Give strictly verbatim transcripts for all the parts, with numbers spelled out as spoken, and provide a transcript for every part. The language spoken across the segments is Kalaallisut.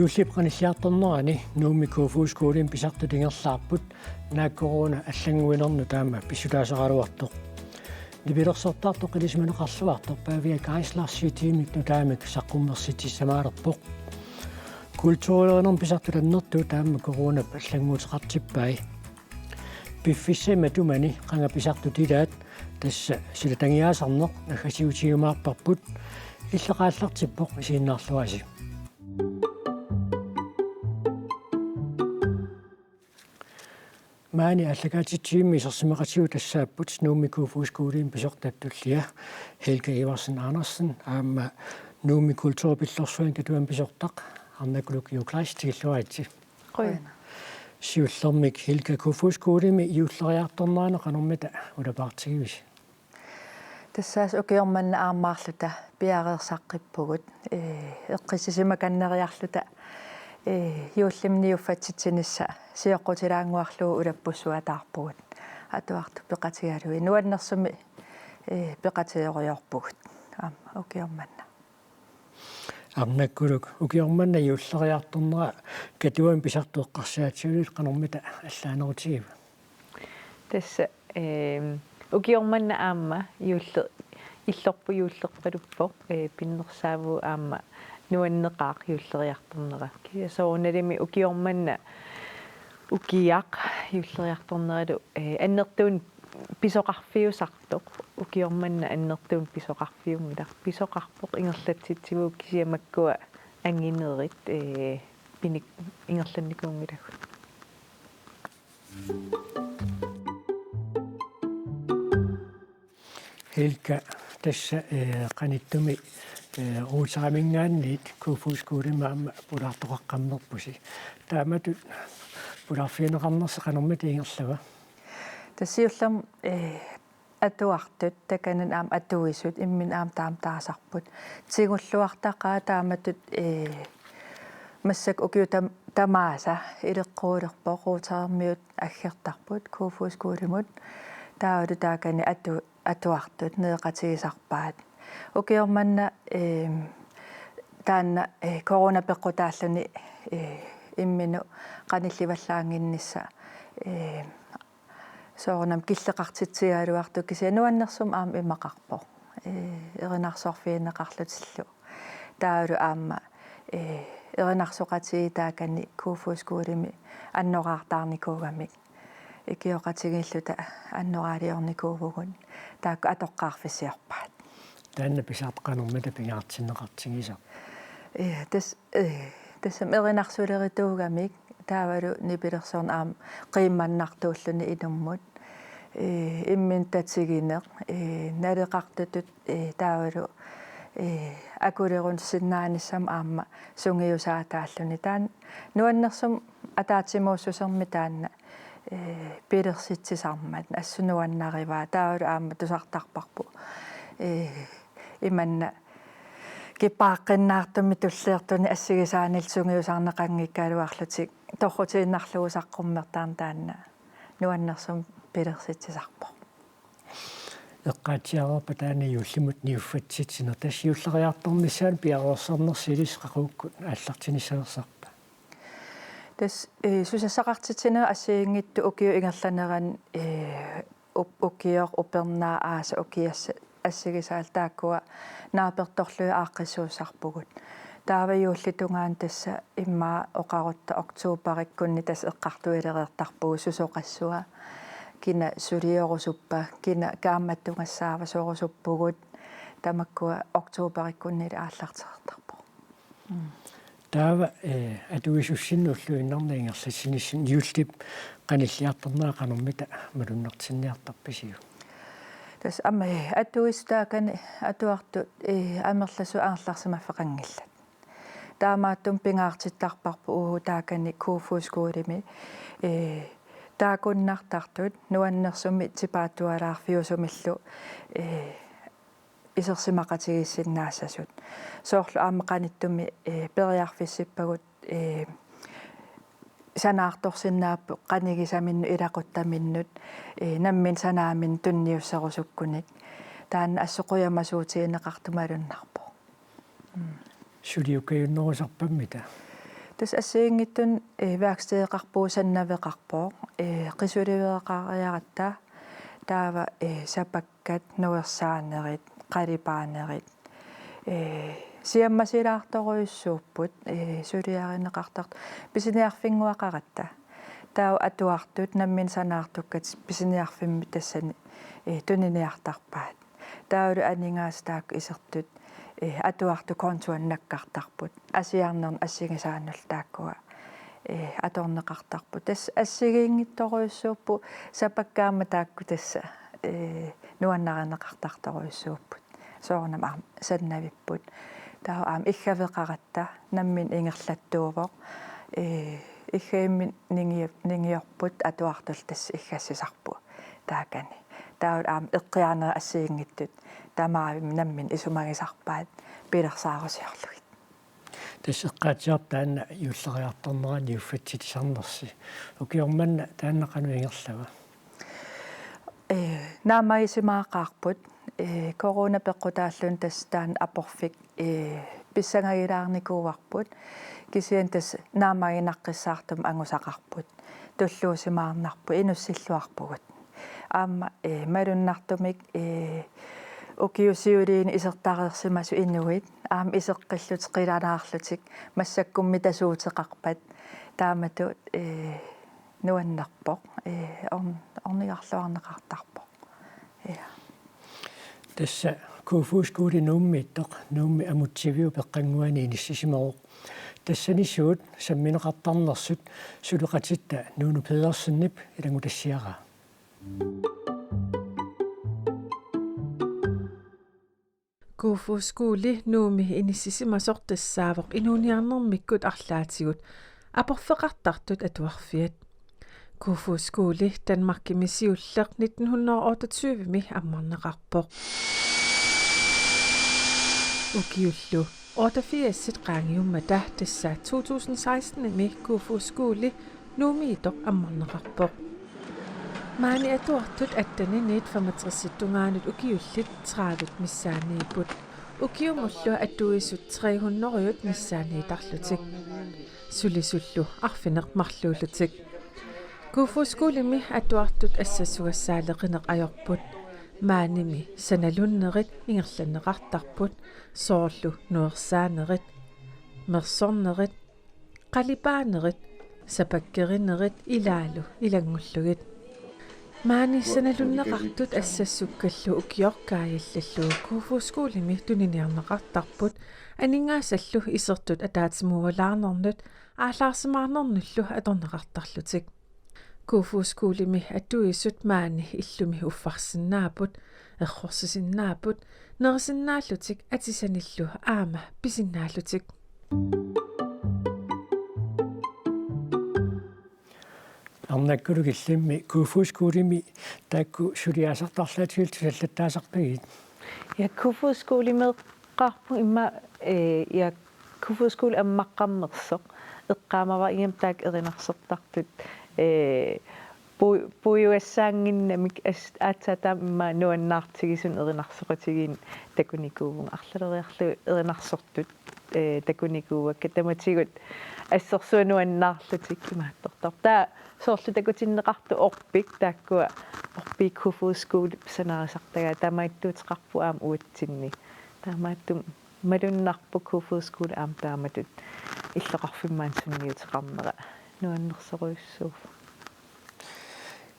Juullip qanilliartornerani Nuummi Kofoeds Skolemi pisartut ingerlaarput, naak corona allannguinermut taama pissutaasaraluartoq. Nipilersortaartoq ilisimaneqarluartoq Pavia Geisler syvogtyvemik nutaamik saqqummersitsissamaalerpoq. Kulturilerinermi pisartut annertuut taama coronap allannguuteqartippai. Piffissami matumani qanga pisartut ilaat, tassa silatagiaasarneq naggasiutigiumaarparput, illoq aallartippoq isiginnaarluarisi. Maani aallakaatitsivimmi isersimaqatigut tassaapput Nuummi Kofoeds Skolemi pisortat tullia Helga Iversen Andersen aamma Nuummi Kulturpillorsuani Katuami pisortaq Arnakkuluk Jo Kleist, tikilluaritsi. Qujan. Siullermik Helga, Kofoeds Skolemi juulleriartornerani qanormita ulapaartigivisi? Tassaasut ukioq manna aammaarluta piareersaqqippugut, ee, eqqissisimakanneriarluta, ee, juullimi niuffatsitsinissaq sioqqutilaannguarlugu ulappussuataarpugut. Atuartut peqatigalugit nuannersumik, ee, peqatigerujoorpugut aamma ukioq manna. Arnakkuluk, ukioq manna juulleriartornera Katuami pisartut eqqarsaatigalugit qanormita allaanerutigiva? Tassa, ehm, ukioq manna aamma juulle-, illorput juullerpaluppoq, eh, pinnersaavugut aamma nuanneqaaq juulleriartornera. Kisianni soorunalimi ukioq manna ukiaq juulleriartorneralu, eh, annertuumik pisoqarfiusartoq, ukioq manna annertuumik pisoqarfiunngilaq, pisoqarpoq, ingerlatsitsivugut kisianni makkua anginerit, ee, pinik-, ingerlannikuunngilagut. Helga, tassa, ee, qanittumi, ee, Ruuteraminngaanniit Kofoeds Skolemi aamma pulaartoqaqqammerpusi. Taamatut pulaarfigineqarnersi qanormita ingerlava? Tassa siullermik, ee, atuartut, takanani aamma atuisut, imminut aamma taama taasarput. Tigulluartaqaat taamatut, ee, massakkut ukiut tam-, tamaasa ileqquulerpoq, Ruuteramiut aggertarput Kofoeds Skolemut. Taavalu taakani atu-, atuartut nereqatigisarpaat. Ukioq manna, ee, taanna, ee, corona peqqutaalluni, ee, imminut qanillivallaannginnissaq, ee, soorunami killeqartitsigaluartoq, kisianni nuannersumik aamma imaqarpoq, ee, erinarsorfigineqarlutillu. Taavalu aamma, ee, erinarsoqatigiit taakani Kofoeds Skolemi annoraartaarnikuugamik, ikioqatigiilluta annoraaliornikuuvugut, taakku atoqqaarfissiorpaat. Taanna pisartoq qanormita pingaartinneqartigisarpa? Ee, tas-, ee, tassami erinarsulerituugamik, taavalu nipilersorneq aamma qiimmannartuulluni inummut. Ee, imminut tatigineq, ee, naleqartutut, ee, taavalu, ee, akulerussinnaanissamut aamma sungiusaataalluni. Taanna nuannersumik ataatsimuussusermik taanna, ee, pilersitsisarmat assut nuannarivaa, taavalu aamma tusartarparput, ee, imanna kipaaqqinnaartumik tulliuttuni assigisaanillu sungiusarneqanngikkaluarlutik torrutiinnarlugu saqqummertarneq, taanna nuannersumik pilersitsisarpoq. Eqqaatsiareerpat taanna juullimut niuffatsitsineq, tassa juulleriartornissaanut piareersarnersi ilissi qaqugukkut aallartinissaveersarpa? Tassa, ee, susassaqartitsinerit assigiinngitsut ukiup ingerlanerani, ee, up-, ukioq, upernaaq, aasaq, ukiassat assigisaallu taakkua naapertorlugit aaqqissuussarpugut. Taava juullip tungaanut tassa immaqa oqarutta oktoberikkunni tassa eqqartuilereertarpugut susoqassua, kina suliorusuppa, kina kaammattugassaavasorusuppugut, tamakkua oktoberikkunnilu aallartereertarpoq. Mm. Taava, ee, atuisussinnut ulluinnarni ingerlatsinissinni juullip qanilliartornera qanormita malunnartinniartarpisiuk? Tassa aamma, ee, atuisut taakani atuartut, ee, amerlasuut angerlarsimaffeqanngillat. Taamaattumik pingaartittarparput uagut taakani Kofoeds Skolemi, ee, taakkuinnartartut nuannersumik tipaattualaarfiusumillu, ee, isersimaqatigiissinnaassasut. Soorlu aamma qanittumi, ee, periarfissippagut, ee, sanaartorsinnaapput qanigisaminnut ilaquttaminnut, ee, nammineq sanaaminnut tunniusserusukkunik. Taanna assut qujamasuutigineqartoq malunnarpoq. Mm. Suliukkajunnerusarpammita? Tassa assigiinngitsunik, eh, værkstedeqarpugut, sannaveqarpoq, eh, qisuliveqariaratta, taava, eh, sapakkat, nuersaanerit, qalipaanerit, eh, siammasilaartorujussuupput, eh, suliarineqartartut pisiniarfinnguaqaratta. Taava atuartut nammineq sanaartukkatit pisiniarfimmi tassani, eh, tuniniartarpaat. Taavalu aningaasat taakku isertut, eh, atuartut kontuanut nakkartarput. Asiarnerni assigisaanullu taakkua, eh, atorneqartarput. Tassa assigiinngitsorujussuupput, sapakkat aamma taakku tassa, eh, nuannarineqartartorujussuupput. Soorunami aamma sannavipput. Taava aamma iggaveqaratta nammineq ingerlattuuvoq. Eh, iggavimmi ningi-, ningiorput atuartullu tassa iggassisarput taakani. Taavalu aamma eqqiaaneri assigiinngitsut tamaavimmik nammineq isumagisarpaat pilersaarusiorlugit. Tassa eqqaatsiarpoq taanna juulleriartornerani uffatsitsisarnersi. Ukioq manna taanna qanoq ingerlava? Eh, naammagisimaqaarput, eh, corona peqqutaalluni tassa taanna aporfik, eh, pissangagilaarnikuuarput, kisianni tassa naammaginaqqissaartumik angusaqarput, tulluusimaarnarput, inussilluarpugut. Aamma, eh, malunnartumik, eh, ukiut siuliini isertareersimasut inuit, aamma iseqqillutik qilanaarlutik, massakkummi tasuuteqarpat, taamatut, eh, nuannerpoq, eh, orn-, ornigarluarneqartarpoq. Ja. Tassa Kofoeds Skole Nuummiittoq, Nuummi Amutsiviup peqqannguani inissisimavoq. Tassani suut sammineqartarnersut suleqatitta Nuunu Pedersenip ilanngutassiaraa. Kofoeds Skole Nuummi inissisimasoq tassaavoq inuuniarnermikkut arlaatigut aporfeqartartut atuarfiat. Kofoeds Skole Danmarkimi siulleq nitten hundrede og otteogtyve-mi ammarneqarpoq. Ukiullu otteogfirsit qaangiummata tassa to tusind seksten-imi Kofoeds Skole Nuummiittoq ammarneqarpoq. Maani atuartut atteninit femogtressit tungaanut ukiullit tredivet missaanniipput. Ukiumullu atuisut tre hundrede missaanniittarlutik. Sulisullu arfineq-marluullutik. Kofoeds Skolemi atuartut assassugassaaleqineq ajorput. Maanimi sanalunnerit ingerlanneqartarput, soorlu nuersaanerit, mersornerit, qalipaanerit, sapakkerinerit ilaalu ilanngullugit. Maani sanalunneqartut assassukkallu ukioq kaajallallugu Kofoeds Skolemi tuniniarneqartarput, aningaasallu isertut ataatsimuulaarnernut aallaarsimaarnernullu atorneqartarlutik. Kofoeds Skolemi atuisut maani illumi uffarsinnaapput, errorsisinnaapput, nerisinnaallutik atisanillu aamma pisinnaallutik. Arnakkullu killimmi Kofoeds Skolemi taakku suliassartut arlaatigut tusallattaasarpigit? Ja, Kofoeds Skolemi eqqaarpunga immaqa, eh, ja, Kofoeds Skole ammaqqammersoq. Eqqaamavara iam taakku erinarsortartut, eh, pu-, puigugassaannginnamik as-, aatsaat taama immaqa nuannaartigisumik erinarsoqatigiinneq takunikuuvunga, arlaleriarlugit erinarsortut, eh, takunikuuakka, tamatigut assorsuaq nuannaarlutik imaattortarpoq. Taava soorlu takutinneqartut orpik, taakkua orpiit Kofoeds Skolep sanarisartagaat, taamaattuuteqarpoq aamma uatsinni. Taamaattumik malunnarpoq Kofoeds Skole aamma taamatut illoqarfimmi maani sunniuteqarnera, nuannersorujussuuvoq.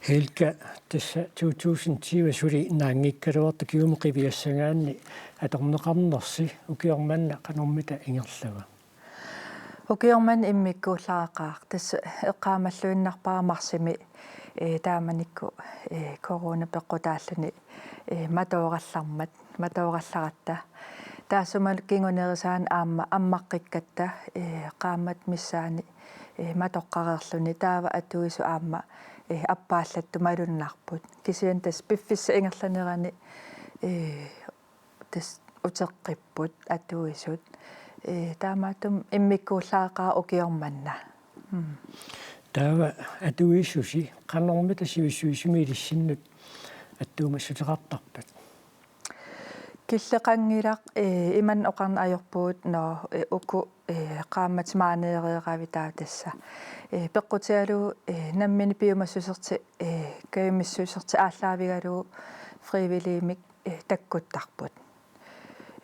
Helga, tassa to tusind tyve suli naanngikkaluartoq kingumut qiviassagaanni atorneqarnersi, ukioq manna qanormita ingerlava? Ukioq manna immikkuullareqaaq, tassa eqqaamalluinnarpara marsimi, eh, taamanikkut, eh, corona peqqutaalluni, eh, matoorallarmat, matoorallaratta. Taassumalu kingunerisaanik aamma ammaqqikkatta, eh, qaammat missaani, eh, matoqqareerluni, taava atuisut aamma, eh, appaallattut malunnarput. Kisianni tassa piffissap ingerlanerani, eh, tassa uteqqipput atuisut. Eh, taamaattumik immikkuullareqaaq ukioq manna. Mm. Taava atuisusi qanormita sivissuisumi ilissinnut attuumassuteqartarpat? Killeqanngilaq, ee, imannak oqarneq ajorpugut, nå, ee, uku, ee, qaammatit maaneereeravitaa tassa. Ee, peqqutigalugu, ee, nammineq piumassusertik, ee, kajumissusertik aallaavigalugu frivilligimik, ee, takkuttarput.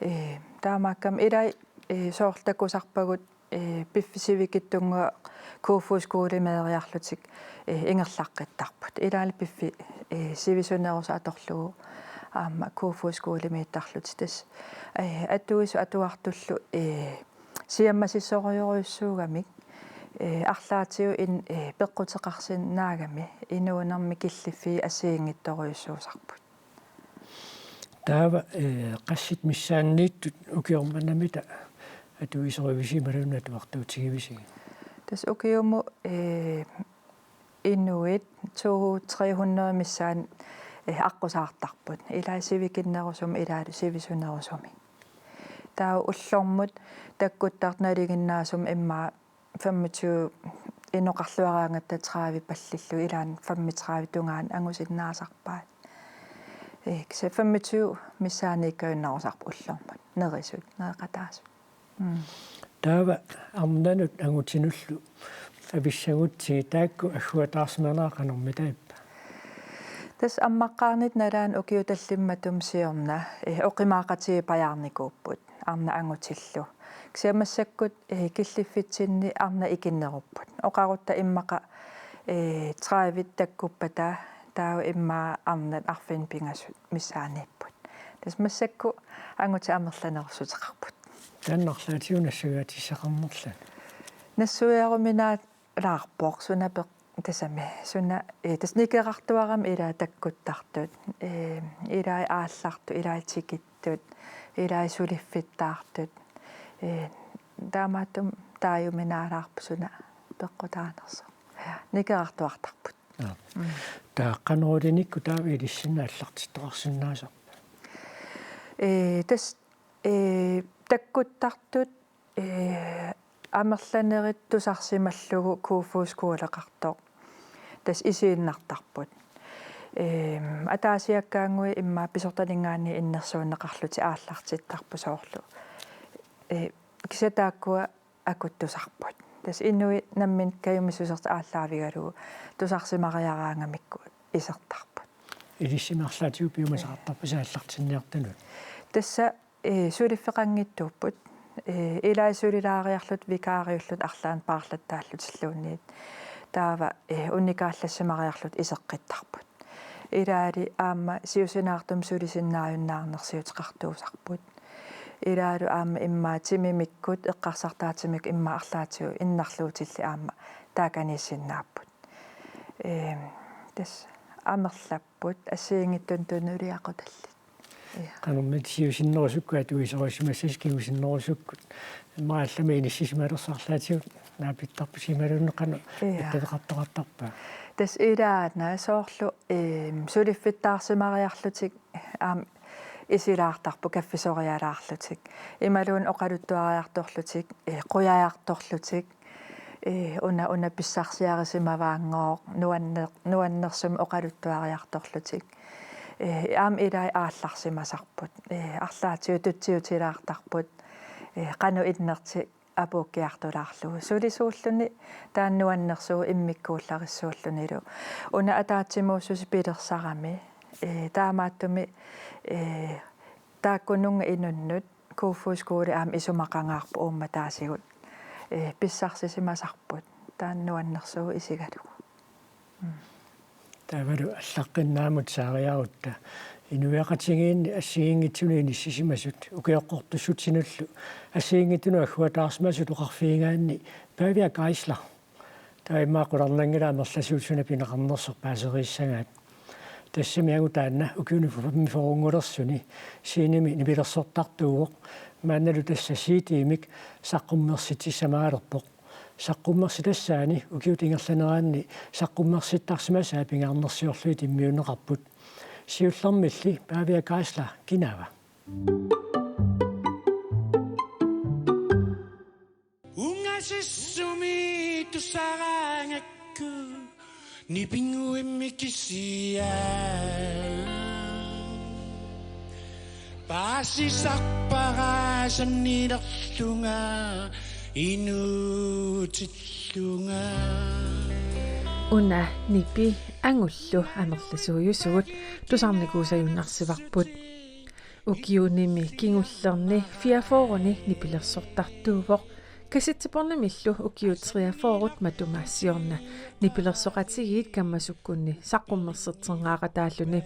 Ee, taamaakkami ilai, ee, soorlu takusarpagut, ee, piffissaq sivikitsunnguaq Kofoeds Skolemeeriarlutik, ee, ingerlaqqittarput. Ilaanni piffissaq, ee, sivisunerusumik atorlugu aamma Kofoeds Skolemiittarlutik tassa, ee, atuisut atuartullu, ee, siammasissorujorujussuugamik, ee, arlaatigut in-, ee, peqquteqarsinnaagami inuunermi killiffiit assigiinngitsorujussuusarput. Taava, ee, qassit missaanniittut ukioq manna atuisorivisi imaluunniit atuartuutigivisi? Tassa ukiumut, ee, inuit to tre hundrede missaanni, ee, aqqusaartarput. Ilai sivikinnerusumik, ilai sivisunerusumik. Taava ullormut takkuttartut nalinginnaasumik immaqa femogtyve inoqarluaraangatta tredive pallillugu, ilaanni femogtredive tungaanut angusinnaasarpaat. Ee, kisianni femogtyve missaanniikkajunnerusarput ullormut, nerisut, nereqataasut. Mm. Taava arnanut angutinullu avissagutsigit taakku agguataarsimanerat qanormitaava? Tassa ammaqqaarnitta nalaani ukiut tallimat matuma siorna, ee, oqimaaqatigiippajaarnikuupput arnat angutillu. Kisianni massakkut, ee, killiffitsinni arnat ikinnerupput. Oqarutta immaqa, ee, tredive takkuppata taava immaqa arnat arfineq-pingasut missaanniipput. Tassa massakkut angutit amerlanerussuteqarput. Taanna arlaatigut nassuiaatissaqarnerluni? Nassuiaruminaalaarpoq suna peq-, tassami, suna, ee, tassa nikerartuarami ilai takkuttartut, ee, ilai aallartut, ilai tikittut, ilai suliffittaartut, ee, taamaattumik taajuminaalaarpoq suna peqqutaanersoq. Nikerartuartarput. Aa. Mm. Taava qanoq ilinikku taava ilissinnut aallartittoqarsinnaasarpa? Ee, tassa, ee, takkuttartut, ee, amerlanerit tusarsimallugu Kofoeds Skoleqartoq tassa isiinnartarput. Eem, ataasiakkaannguit immaqa pisortalinngaanniit innersuunneqarlutik aallartittarput soorlu. Ee, kisianni taakkua akut tusarput. Tassa inuit nammineq kajumissusertik aallaavigalugu tusarsimariaraangamikku isertarput. Ilissinnut arlaatigut piumasaqartarpisi aallartinniartunut? Tassa, ee, suliffeqanngitsuupput. Ee, ilai sulilaariarlutik vikaariullutik arlaannik paarlattaallutilluunniit. Taava, ee, unikaallassimariarlutik iseqqittarput. Ilaali aamma siusinaartumik sulisinnaajunnaarnersiuteqartuusarput. Ilaalu aamma immaqa timimikkut eqqarsartaatimik immaqa arlaatigut innarluutillit aamma taakaniissinnaapput. Eem, tassa amerlapput assigiinngitsunik tunuliaqutallit. Ja. Qanormita siusinnerusukkut atuisorisimassasi kingusinnerusukkut. Immaqa allamik inissisimalersoq arlaatigut naapittarpisi imaluunniit qanoq, ja, attaveqartoqartarpa? Tassa ilaana soorlu, eem, suliffittaarsimariarlutik aamma isilaartarput kaffisorialaarlutik. Imaluunniit oqaluttuariartorlutik, ee, qujajartorlutik. Ee, una, una pissarsiarisimavaanngooq, nuanne-, nuannersumik oqaluttuariartorlutik. Ee, aamma ilai aallarsimasarput. Ee, arlaatigut tutsiutilaartarput. Ee, qanoq innertik apuukkiartulaarlugu. Sulisuulluni taanna nuannersuuvoq immikkuullarissuullunilu. Una ataatsimuussuseq pilersarami. Ee, taamaattumik, ee, taakkununnga inunnut Kofoeds Skole aamma isumaqangaarput uummataasigut, ee, pissarsisimasarput taanna nuannersuuvoq isigalugu. Mm. Taavalu allaqqinnaamut saariarutta inuiaqatigiinni assigiinngitsunut inissisimasut ukioqqortussutsinullu assigiinngitsunut agguataarsimasut oqarfigigaanni Pavia Geisler. Taava immaqa qularnanngilaq amerlasuut suna pineqarnersoq paaseriissagaat. Tassami angut taanna ukiuni femogfyrrenngulersuni scenemi nipilersortartuuvoq, maannalu tassa C D-mik saqqummersitsissamaalerpoq. Saqqummersitassaani ukiup ingerlaneranni saqqummersittarsimasaa pingaarnersiorlugit immiunneqarput. Siullermilli Pavia Geisler kinaava? Ungasissumi tusaraangakku nipinnguimmi kisiat. Paasisarpara sannilerlunga inuutillunga. Una nipi angullu amerlasuujusugut tusarnikuusajunnarsivarput. Ukiunimi kingullerni fireogfyrreni nipilersortartuuvoq. Kassettebåndimillu ukiut treogfyrre matuma siorna nipilersoqatigiit kammasukkunni saqqummersitsinngaqataalluni.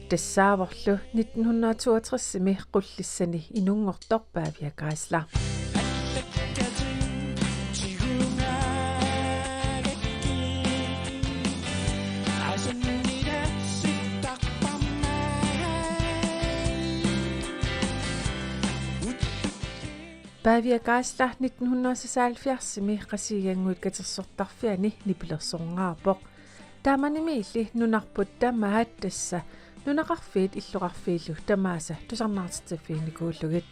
Tassaavorlu nitten hundrede toogtresimi Qullissani inunngortoq Pavia Geisler. Pavia Geisler nitten hundrede seksoghalvfjerdsimi Qasigiannguit Katersortarfiani nipilersorngaarpoq. Taamanimiilli nunarput tamaat, tassa nunaqarfiit illoqarfiillu tamaasa tusarnaartitsiffiginikuullugit.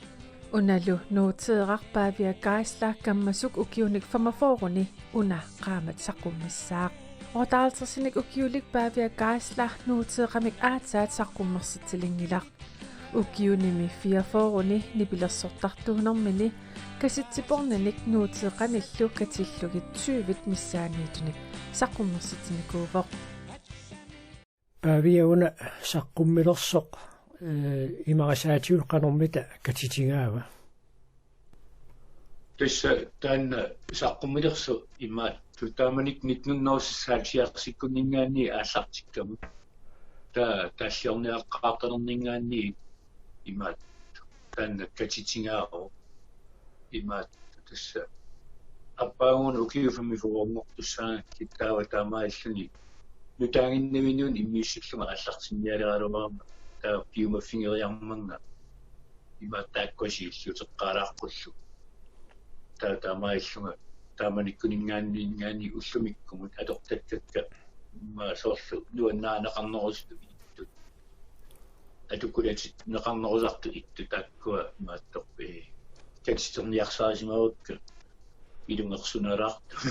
Unalu Nuuteeraq Pavia Geisler kammasuk ukiunik femogfyrreni una qaammat saqqummissaaq. Otteoghalvtredsinik ukiulik Pavia Geisler Nuuteeqamik aatsaat saqqummersitsilinngilaq. Ukiunimi fireogfyrreni nipilersortartuunermini kassettebåndinik Nuuteeqanillu katillugit tyvit missaanniittunik saqqummersitsinikuuvoq. Pavia una saqqummilersoq, eh, imarisaatigut qanormita katitigaava? Tassa taanna saqqummilersoq imaattoq, taamanikkut nitten hundrede seksoghalvfjerdsikkunninngaanniit aallartikkamut. Taa-, taalliorniaqqaartalerninngaanniit imaattoq, taanna katitigaavoq. Imaattoq tassa aappaaguuna ukiut femogfyrrenngortussaagakkit, taava taamaalilluni nutaaginnaminnut immiussillunga aallartinnialeraluarama, taava piumaffigeriarmanga imaattoq taakkua siulliuteqqaalaarpullu. Taava taamaalillunga taamanikkuninngaanniit ullumikkumut atortakkakka, immaqa soorlu nuannaaneqarnerusut ittut, atukkulatit neqarnerusartut ittut, taakkua imaattoq, eh, katiterniarsarisimavakka ilungersunalaartut.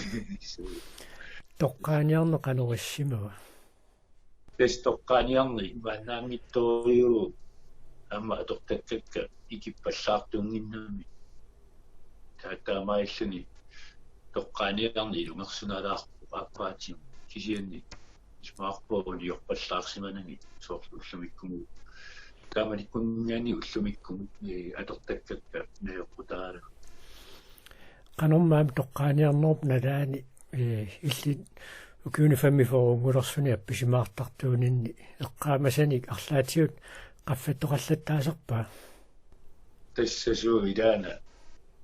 Toqqaaniarneq qanoq issimava? Tassa toqqaaniarneq imaannaanngitsorujuuvoq aamma atortakkakka ikippallaartuunnginnamik. Taa-, taamaalilluni toqqaaniarneq ilungersunalaarpoq aappaatigut, kisianni isumaqarpunga uniorpallaarsimanagit soorlu ullumikkumut, taamanikkuninngaanniit ullumikkumut, eh, atortakkakka najoqqutaallugit. Qanormaamik toqqaaniarnerup nalaani, eh, illit ukiuni femogfyrrengulersuni appisimaartartuuninni eqqaamasanik arlaatigut qaffattoqallattaasarpa? Tassa suu ilaana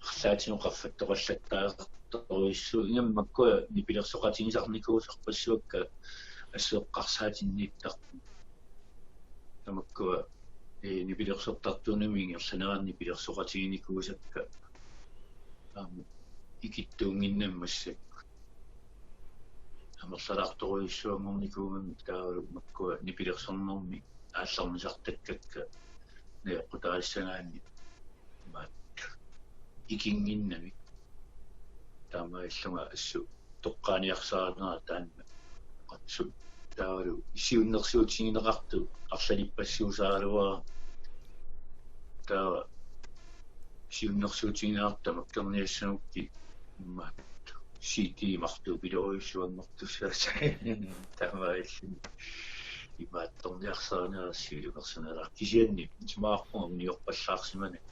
arlaatigut qaffattoqallattaartorujussuuvoq, ingammik makkua nipilersoqatigisarnikuusarpassuakka assut eqqarsaatinniittarput. Tamakkua, eh, nipilersortartuunimi ingerlanerani nipilersoqatiginikuusakka aamma ikittuunnginnamik massakkut. Amerlalaartorujussuanngornikuugamik taavalu makkua nipilersornermi aallarnisartakkakka najoqqutaarissagaanni imaattoq ikinnginnamik. Taamaalillunga assut toqqaaniarsarinera taanna. Assut taavalu siunnersuutigineqartut arlalippassuusaaraluarami. Taava siunnersuutigineqartut tamakkerniassagukkit imaattoq C D-martuupilorujussuanngortussaassagit. Taamaalilluni imaattorniarsarinera assut ilungersunalaarpoq, kisianni isumaqarpunga uniorpallaarsimanagit.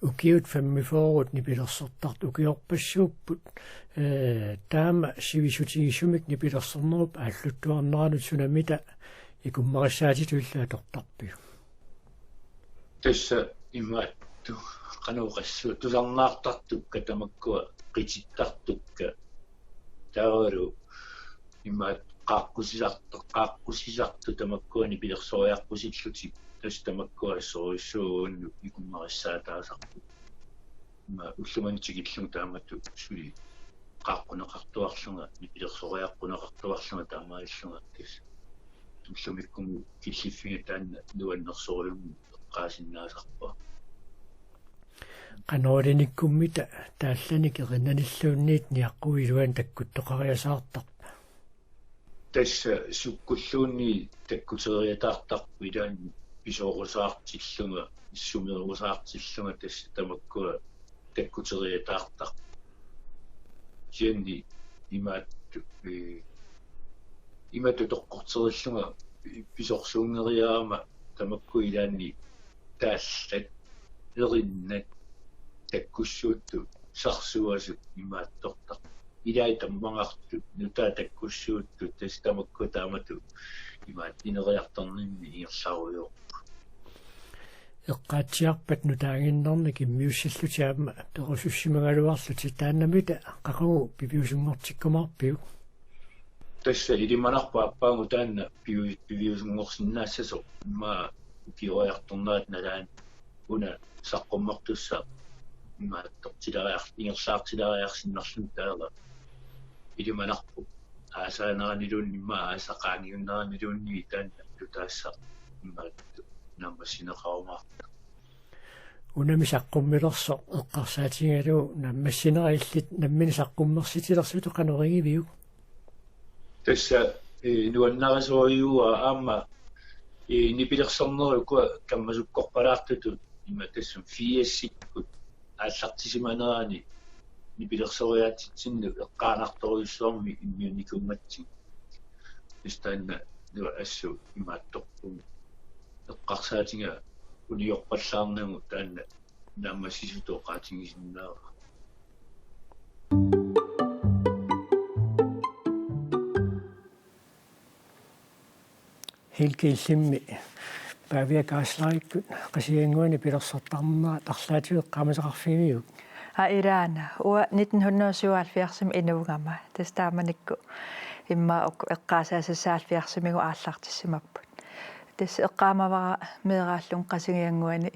Ukiut femogfyrret nipilersortartut ukiorpassuupput, eh, taama sivisutigisumik nipilersornerup aalluttuarneranut sunamita ikummarissaatitut illit atortarpiuk? Tassa imaattoq, qanoq oqassuunga, tusarnaartartukka tamakkua qitittartukka. Taavalu imaattoq qaaqqusisartut, qaaqqusisartut tamakkua nipilersoriaqqusillutik, tassa tamakkua assorujussuaq uannut ikummarissaataasarput. Ima ullumimut tikillugu taamatut suli qaaqquneqartuarlunga, nipilersoriaqquneqartuarlunga taamaalillunga, tassa ullumikkumut killiffiga taanna nuannersorujummik eqqaasinnaasarpara. Qanoq ilinikkummita taallanik erinanilluunniit niaqquit iluanni takkuttoqariasaartarpa? Tassa sukkulluunniit takkuteriataartarput, ilaanni pisorusaartillunga, issumerusaartillunga tassa tamakkua takkuteriataartarput. Kisianni imaattu, ee, imatut toqqorterillunga pisorsuunngeriarama tamakku ilaanni taallat, erinnat, takkussuuttut, sarsuasut imaattortarput. Ilai tammangartut, nutaat takkussuuttut, tassa tamakku taamatut imaat ineriartorninni ingerlarujoorput. Eqqaatsiarpat nutaaginnarnik immiussillutit aamma perusussimagaluarlutit, taannamita qaqugu piviusunngortikkumaarpiuk? Tassa ilimanarpoq aappaagu taanna pivi-, piviusunngorsinnaassasoq, immaqa ukioriartornerata nalaani una saqqummertussaq imaattortileriar-, ingerlaartileriarsinnarluni taava ilimanarpoq. Aasaaneraniluunniit immaqa aasaq qaangiunneraniluunniit taanna nutaassaq imaattoq naammassineqarumaartoq. Unami saqqummilersoq eqqarsaatigalugu naammassinera illit nammineq saqqummersitilersutut qanoq igiviuk? Tassa, ee, nuannarisorujuuara aamma, ee, nipilersornerup ukua kammasukkorpalaartutut ima tassami firsikkut aallartisimanerani nipilersoriaatsitsinnut eqqaanartorujussuarmik immiunnikuugatsigu. Tassa taanna nua assut imaattorpunga eqqarsaatiga uniorpallaarnagu taanna naammassisutut oqaatigisinnaavara. Hilke, illimmi Pavia Gaaslerikkut Qasigiannguani pilersortarnera arlaatigut eqqaamasaqarfigiviuk? Aa, ilaana. Uanga nitten hundrede og syvoghalvfjerdsimi inuugama. Tassa taamanikkut immaqa uku eqqaasaasassat halvfjerdsimigut aallartissimapput. Tassa eqqaamavara meeraallunga Qasigiannguani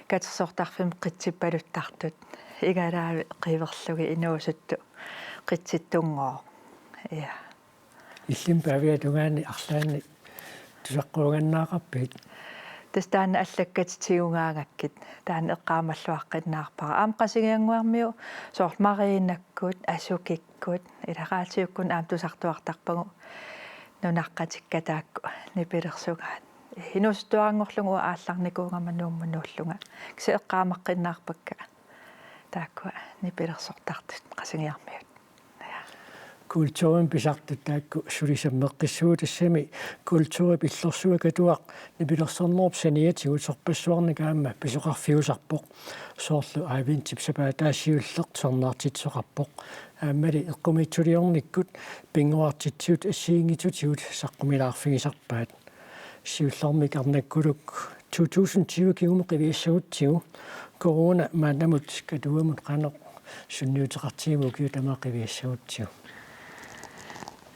katersortarfimmi qitsippaluttartut. Igalaavik qiverlugit inuusuttut qitsittunngooq. Ja. Illimmi Pavia tungaani arlaanni tusaqquugannaaqarpigit? Tassa taanna allakkatit tigugaangakkit taanna eqqaamalluaqqinnaarpara. Aamma Qasigiannguarmiut soorlu mariinakkut, asukikkut, ilaqaatiukkut aamma tusartuartarpagut nunaqqatikka taakku nipilersugaat. Inuusuttuaranngorlunga uanga aallarnikuugama Nuummut nuullunga. Kisianni eqqaamaqqinnaarpakka taakkua nipilersortartut Qasigiarmiut. Kulturimik pisartut taakku suli sammeqqissuugut, tassami kulturip illorsua Katuaq nipilersornerup saniatigut sorpassuarnik aamma pisoqarfiusarpoq. Soorlu Aivintip sapaatip aasaq siulleq tusarnaartitsisoqarpoq. Aammali eqqumiitsuliornikkut pinnguartitsisut assigiinngitsutigut saqqumilaarfigisarpaat. Siullermik arnakkuluk to tusind tyve kingumut qiviassagutsigu, corona maannamut Katuamut qanoq sunniuteqartigiviuk ukiut tamaasa qiviassagutsigu?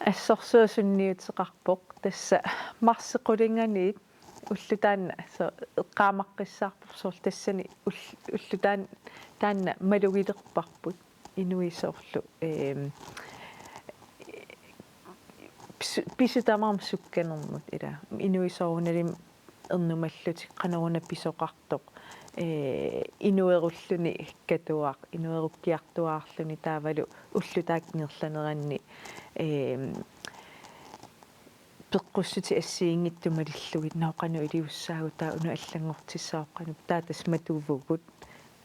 Assorsuaq sunniuteqarpoq, tassa marsip qulinganiit ulloq taanna, soorlu eqqaamaqqissaarpoq soorlu tassani ull-, ulloq taan-, taanna malugilerparput inuit soorlu, eem, pisu-, pisut tamarmik sukkanermut, ila inuit soorunalimi ernumallutik, qanoruna pisoqartoq, ee, inuerulluni Katuaq, inuerukkiartuaarluni, taavalu ulloq taakku ingerlaneranni, eem, peqqussutit assigiinngitsut malillugit, nå qanoq iliussaagut, taava una allanngortissaqarpoq, taava tassa matuvugut,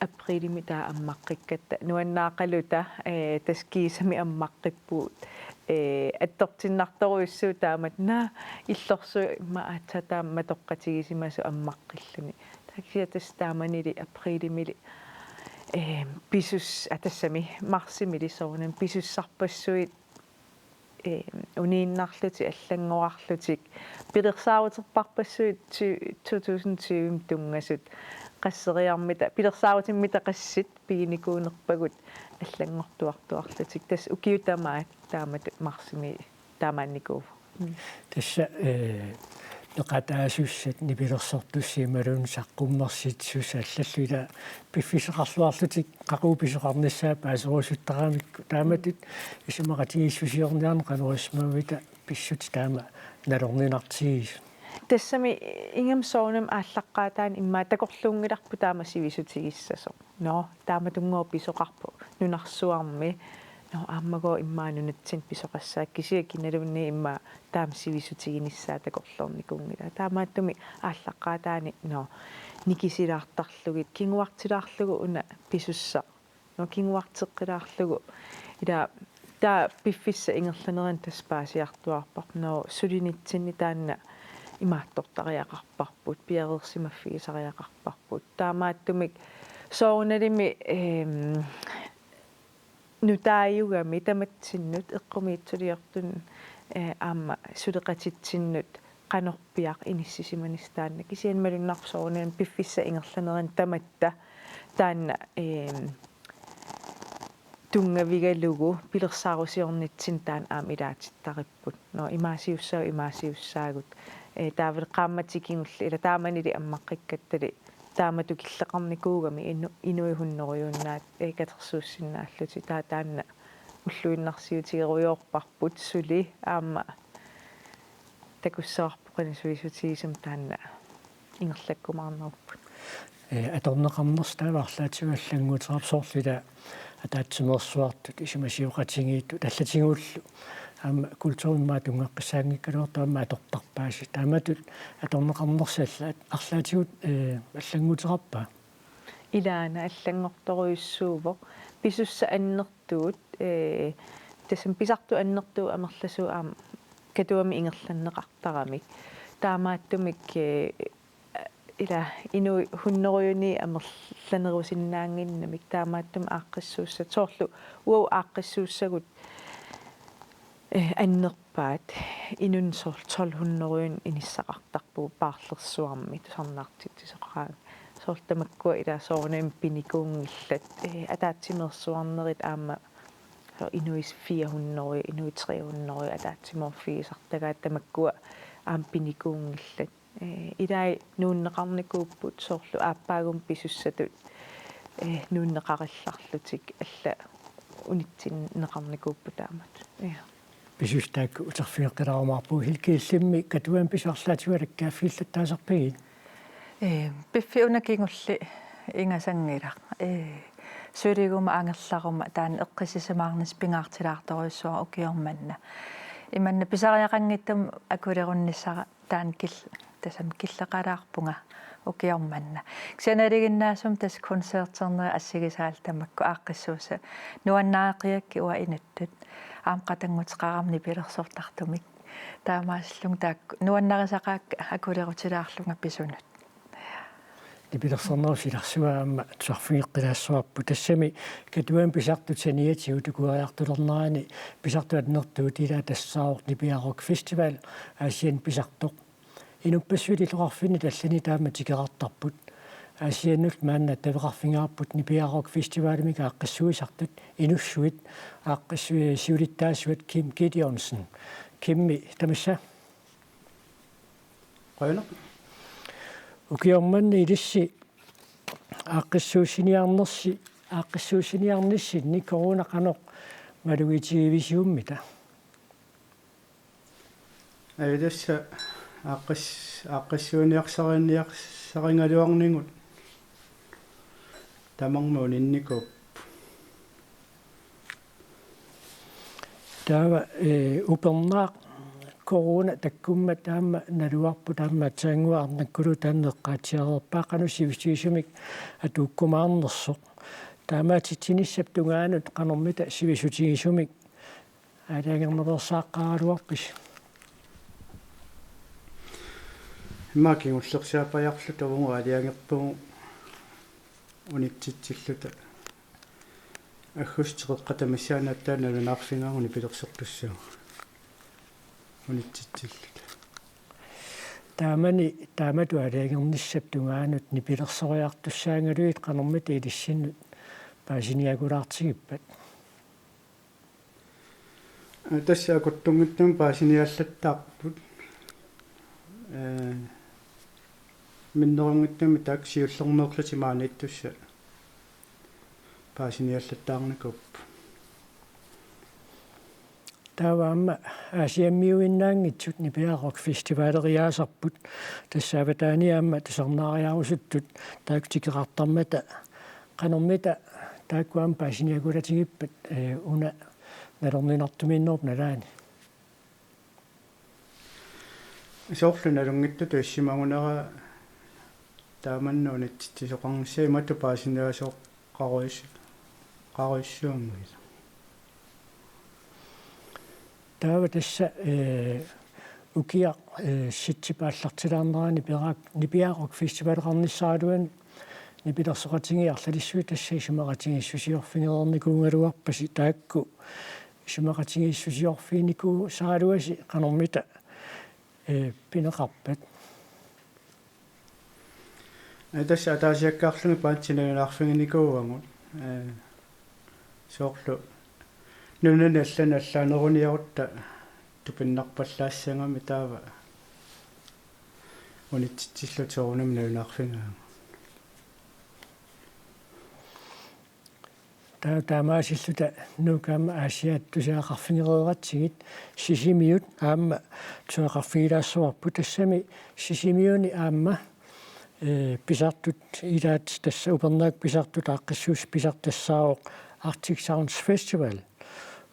aprilimi taava ammaqqikkatta nuannaaqaluta, ee, tassa kiisami ammaqqippugut, ee, attortinnartorujussuuvoq taamatut, naa, illorsuit immaqa aatsaat taama matoqqatigisimasut ammaqqilluni. Taava kisianni tassa taamanili aprilimili, ee, pisus-, aa, tassami marsimili soorunami pisussarpassuit, ee, uniinnarlutik, allanngorarlutik, pilersaaruterparpassuit ty-, to tusind tyve tunngasut, qasseriarmita, pilersaarutimmita qassit piginikuunerpagut allanngortuartuarlutik. Tassa ukiut tamaat taamatut marsimi taamaannikuuvoq. Mm. Tassa, ee, peqataasussat nipilersortussat imaluunniit saqqummersitsisussat allallu ila piffissaqarluarlutik qaqugu pisoqarnissaat paaserusuttaramikku, taamatut isumaqatigiissusiorniarneq qanoq isumavita pissutsit taama nalorninartigisut? Tassami ingammik soorunami aallaqqaataani immaqa takorluunngilarput taama sivisutigissasoq. Nå, taamatunngooq pisoqarpoq nunarsuarmi. Nå, aammagooq immaqa nunatsinni pisoqassaaq, kisianni kinaluunniit immaqa taama sivisutiginissaa takorloornikuunngilaa. Taamaattumik aallaqqaataani, nå, nikisilaartarlugit, kinguartilaarlugu una pisussaq. Nå, kinguarteqqilaarlugu. Ila taava piffissap ingerlanerani tassa paasiartuaarparput. Nå, sulinitsinni taanna imaattortariaqarparput, piareersimaffigisariaqarparput. Taamaattumik soorunalimi, ehm, nutaajugami tamatsinnut eqqumiitsuliortunut, eh, aamma suleqatitsinnut qanorpiaq inissisimanissaq taanna. Kisianni malunnarpoq soorunami piffissap ingerlanerani tamatta taanna, ehm, tunngavigalugu pilersaarusiornitsinni taanna aamma ilaatittaripput. Nå, imaasiussaagut, imaasiussaagut. Eh, taavalu qaammatit kingulliit, ila taamanili ammaqqikkattali taamatut killeqarnikuugami inu-, inuit hunnorujunnaat, eh, katersuussinnaallutik, taava taanna ulluinnarsiutigerujoorparput suli aamma takussavarput qanoq sulisutigisumik taanna ingerlakkumaarnerupput. Eh, atorneqarnersi taava arlaatigut allannguuteqarpoq soorlu ila ataatsimeersuartut, isumasioqatigiittut, allatigullu aamma kulturimik tunngaqqissaanngikkaluartoq aamma atortarpaasi. Taamatut atorneqarnersi alla-, arlaatigut, eh, allannguuteqarpa? Ilaana allanngortorujussuuvoq. Pisussat annertuut, eh, tassami pisartut annertuut amerlasuut aamma Katuami ingerlanneqartaramik. Taamaattumik, eh, ila inuit hunnorujuniit amerlanerusinnaannginnamik, taamaattumik aaqqissuussat. Soorlu uagut aaqqissuussagut, eh, annerpaat, inunnut soorlu tolv hundrede inissaqartarpugut paarlersuarmi tusarnaartitsisoqaraangat. Soorlu tamakkua ila soorunami pinikuunngillat, eh, ataatsimeersuarnerit aamma soorlu inuit fire hundrede, inuit tre hundrede ataatsimoorfigisartagaat, tamakkua aamma pinikuunngillat. Eh, ilai nuunneqarnikuupput soorlu aappaagumut pisussatut, eh, nuunneqarillarlutik allat unitsinneqarnikuupput taamatut. Ja. Pisussat taakku uterfigeqqilaarumaarpagut. Hilke, illimmi Katuami pisut arlaatigut alakkaaffigilaattaasarpigit? Eh, piffissap una kingulleq ingasanngilaq. Eh, suliguma angerlaruma taanna eqqissisimaarnissaq pingaartilaartorujussuuara ukioq manna. Imanna pisariaqanngitsumik akulerunnissara taanna kil-, tassami killeqalaarpunga ukioq manna. Kisianni nalinginnaasumik tassa koncerternerit assigisaallu tamakku aaqqissuussat nuannaareqqiakkit uanga inuttut. Aamma qatannguteqarami nipilersortartumik. Taamaasillunga taakku nuannarisaqaakka akulerutilaarlunga pisunut. Nipilersornerup silarsua aamma tusarfigeqqilaassavarput. Tassami Katuami pisartut saniatigut tukoriartulernerani pisartut annertuut, ila tassaavoq Nipiaa Rock Festival, Aasianni pisartoq. Inuppassuit illoqarfinni allani taama tikeqqaartarput. Aasiannullu maanna attaveqarfigaarput Nipiaa Rock Festivalimik aaqqissuisartut, inussuit, aaqqissuit siulittaasuat Kim Gideonsen. Kimmi, tamassa. Qujanaq. Ukioq manna ilissi aaqqissuussiniarnersi, aaqqissuussiniarnissinni corona qanoq malugitigivisiummita? Aa, tassa aaqqis-, aaqqissuiniarsariniarsarigaluarnigut tamarmik uninnikuupput. Taava, eh, upernaaq corona takkummat taama naluarpoq, taamaattuunngua arnakkulu taanna eqqaatsiareerpaa qanoq sivisutigisumik atuukkumaarnersoq. Taamaatitsinissap tungaanut qanormita sivisutigisumik aalajangerneqassaaqqaaraluarpisi? Immaqa kingullersaappajaarluta uagut aalajangerpugut unitsitsilluta. Aggustip teqeqqata missaani aatsaat nalunaarfigaagut nipilersortussaagut unitsitsilluta. Taamani taamatut aalajangernissap tungaanut nipilersoriartussaagaluit qanormita ilissinnut paasiniagulaartigippat? Tassa akuttunngitsumik paasiniallattaarput. Ee, minnerunngitsumik taakku siullermeerlutik maaniittussat paasiniallattaarnikuupput. Taava aamma Aasiammiuinnaanngitsut Nipiaa Rock Festivaleriaasarput. Tassa avataani aamma tusarnaariarusuttut taakku tikeqqaartarmata qanormita taakku aamma paasiniakulaatigippat, ee, una Nalorninartumiinnerup nalaani. Soorlu nalunngitsutut issimagunera taamanna unitsitsisoqarnissaa imatut paasiniaasoqarujus-, qarujussuunngilaq. Taava tassa, eh, ukiaq, eh, sitsip aallartilaarnerani Nipiaaraq, Nipiaaraq Festivaleqarnissaraluani nipilersoqatigiit arlalissuit tassa isumaqatigiissusiorfigereernikuugaluarpasi taakku isumaqatigiissusiorfiginikuusaraluasi qanormita, eh, pineqarpat? Ee, tassa ataasiakkaarlugit bandit nalunaarfiginikuuagut. Ee, soorlu nunani allani allaaneruniarutta tupinnarpallaassagami taava unitsitsisilluta soorunami nalunaarfigaagut. Ta-, taamaasilluta Nuuk aamma Aasiaat tusagaqarfigereeratsigit, Sisimiut aamma tusagaqarfigilaassavarput, tassami Sisimiuni aamma, eh, pisartut ilaat tassa upernaaq pisartut aaqqissuussat pisartut tassaavoq Arctic Sounds Festival.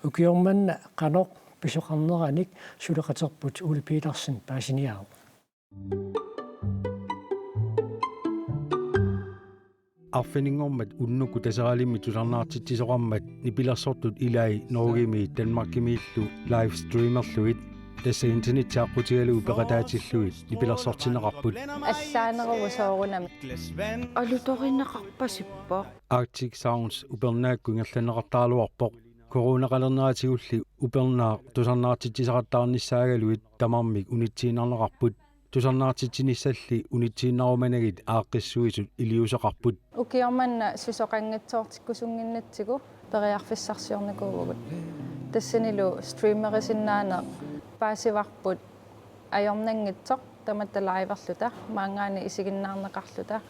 Ukioq manna qanoq pisoqarneranik suleqaterput Ole Petersen paasiniaavoq. Arfininngormat unnukkut Taseralimmi tusarnaartitsisoqarmat nipilersortut ilai Norgemi Danmarkimiillu livestreamerlugit, tassa internetti aqqutigalugu peqataatillugit nipilersortinneqarput. Allaaneruvoq soorunami. Alutorineqarpasippoq. Arctic Sounds upernaakkut ingerlanneqartaraluarpoq. Coronaqalerneratigulli upernaaq tusarnaartitsisaqattaarnissaagaluit tamarmik unitsiinnarneqarput. Tusarnaartitsinissalli unitsiinnarumanagit aaqqissuisut iliuuseqarput. Ukioq manna susoqanngitsoortikkusunnginnatsigu periarfissarsiornikuuvugut. Tassanilu streamerisinnaaneq paasivarput ajornanngitsoq tamatta liverluta, maanngaanniit isiginnaarneqarluta,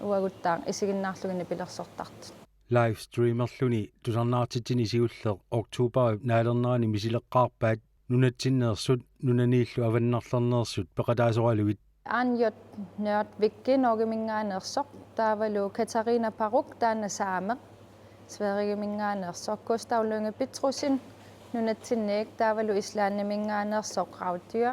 uaguttaaq isiginnaarlugit nipilersortartut. Livestreamerluni tusarnaartitsineq siulleq oktoberip naalernerani misileqqaarpaat nunatsinneersut nunaniillu avannarlerneersut peqataasoralugit. Anjot Nørvik Norgeminngaanneersoq, taavalu Katarina Paruk, taanna saameq, Sverigeminngaanneersoq, Gustav Lynge Petrussen nunatsinniit, taavalu Islandiminngaanneersoq Raudio,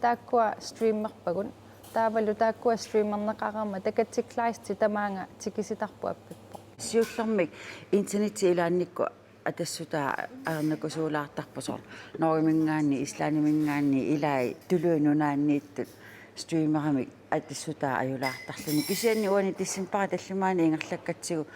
taakkua streamerpagut, taavalu taakkua streamerneqareermata Katti Kleist tamaanga tikisitarput appippoq. Siullermik internetti ilaannikkut atassutaa ajornakusuulaartarpoq, soorlu Norgeminngaanniit, Islandiminngaanniit, ilai tuluit nunaanniittut streamerimik atassutaa ajulaartarluni. Kisianni uani decembarip tallimaanni ingerlakkatsigu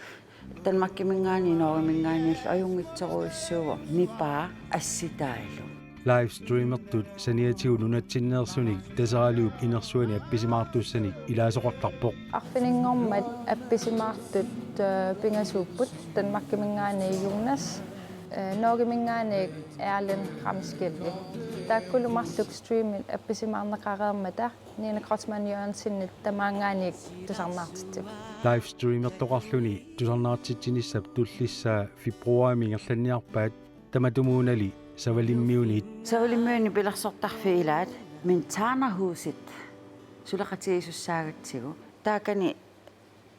Danmarkiminngaanniit Norgeminngaanniillu ajunngitsorujussuuvoq nipaa assitaalu. Livestreamertut saniatigut nunatsinneersunik Taseraluup inersuani appisimaartussanik ilaasoqartarpoq. Arfininngormat appisimaartut, eh, pingasuupput, Danmarkiminngaanniit Jonas, eh, Norgeminngaanniit Erlend Ramskjelvik. Taakkulu marluk streamit appisimaarneqareermata Nina Kreutzmann Jørgensenip tamaanngaanniit tusarnaartitsivoq. Livestreamertoqarluni tusarnaartitsinissap tullissaa februarimi ingerlanniarpaat, tamatumuunali Savalimmiunit. Savalimmiuni nipilersortarfiit ilaat Mentanerhuset suleqatigiisussaagatsigu. Taakani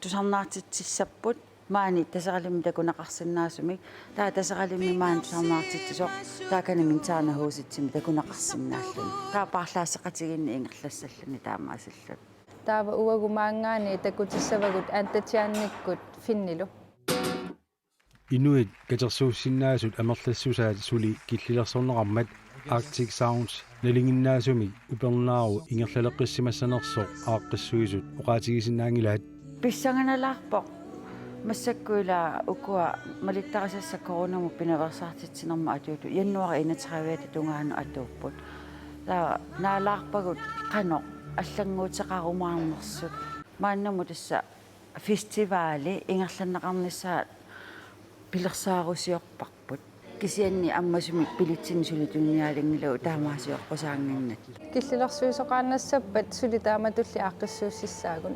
tusarnaartitsissapput maani Taseralimmi takuneqarsinnaasumik. Taava Taseralimmi maani tusarnaartitsisoq, taakani Mentanerhusetsimi takuneqarsinnaalluni. Taava paarlaasseqatigiinneq ingerlassalluni taamaasilluta. Taava uagut maanngaanniit takutissavagut Antatjanikkut Finnilu. Inuit katersuussinnaasut amerlassusaat suli killilersorneqarmat Arctic Sounds nalinginnaasumik upernaarut ingerlaleqqissimassanersoq aaqqissuisut oqaatigisinnaanngilaat. Pissanganalaarpoq. Massakkut ila ukua malittarisassat coronamut pinaveersaartitsinermut atuutut januaarip enogtredive-ata tungaanut atuupput. Taava naalaarpagut qanoq allannguuteqarumaarnersut. Maannamut tassa festivali ingerlanneqarnissaa pilersaarusiorparput. Kisianni ammasumik billetsinik suli tuniniaalinngillat taamaasioqqusaannginnatta. Killilersuisoqaannassappat suli taamatulli aaqqissuussissaagut.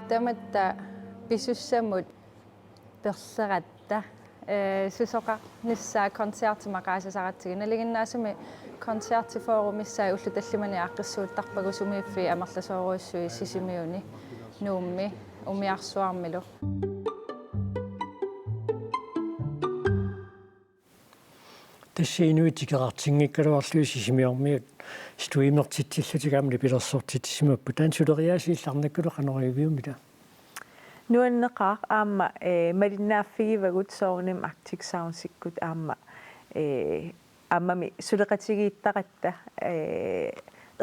Tamatta pisussamut perleratta, eh, susoqarnissaa koncerti maqaasisaratsigit. Nalinginnaasumik koncerti Fårumissai ullut tallimanik aaqqissuuttarpagut sumiiffiit amerlasoorujussuit Sisimiuni, Nuummi, umiarsuarmilu. Tassa inuit tikeraartinngikkaluarlugit Sisimiormiut streamertitsillutik aamma nipilersortitsisimapput. Taanna suleriaaseq illarnakkulu qanoq iviumita? Nuanneqaaq aamma, eh, malinnaaffigivagut soorunami Arctic Soundsikkut aamma, eh, aammami suleqatigiittaratta, eh,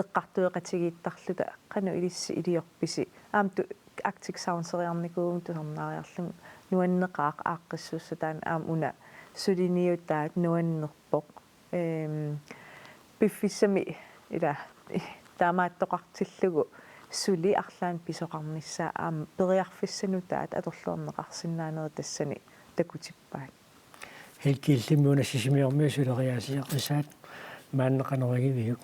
eqqartueqatigiittarluta qanoq ilissi iliorpisi. Aamma tu-, Arctic Soundseriarnikuugama tusarnaariarlunga nuanneqaaq aaqqissuussaq taanna aamma una suliniutaat nuannerpoq. Ehm, piffissami ila taamaattoqartillugu suli arlaannik pisoqarnissaa aamma periarfissanutaat atorluarneqarsinnaanerit tassani takutippaat. Hilkiillimmi una Sisimiormiut suleriaaseqqisaat maanna qanoq igiviuk?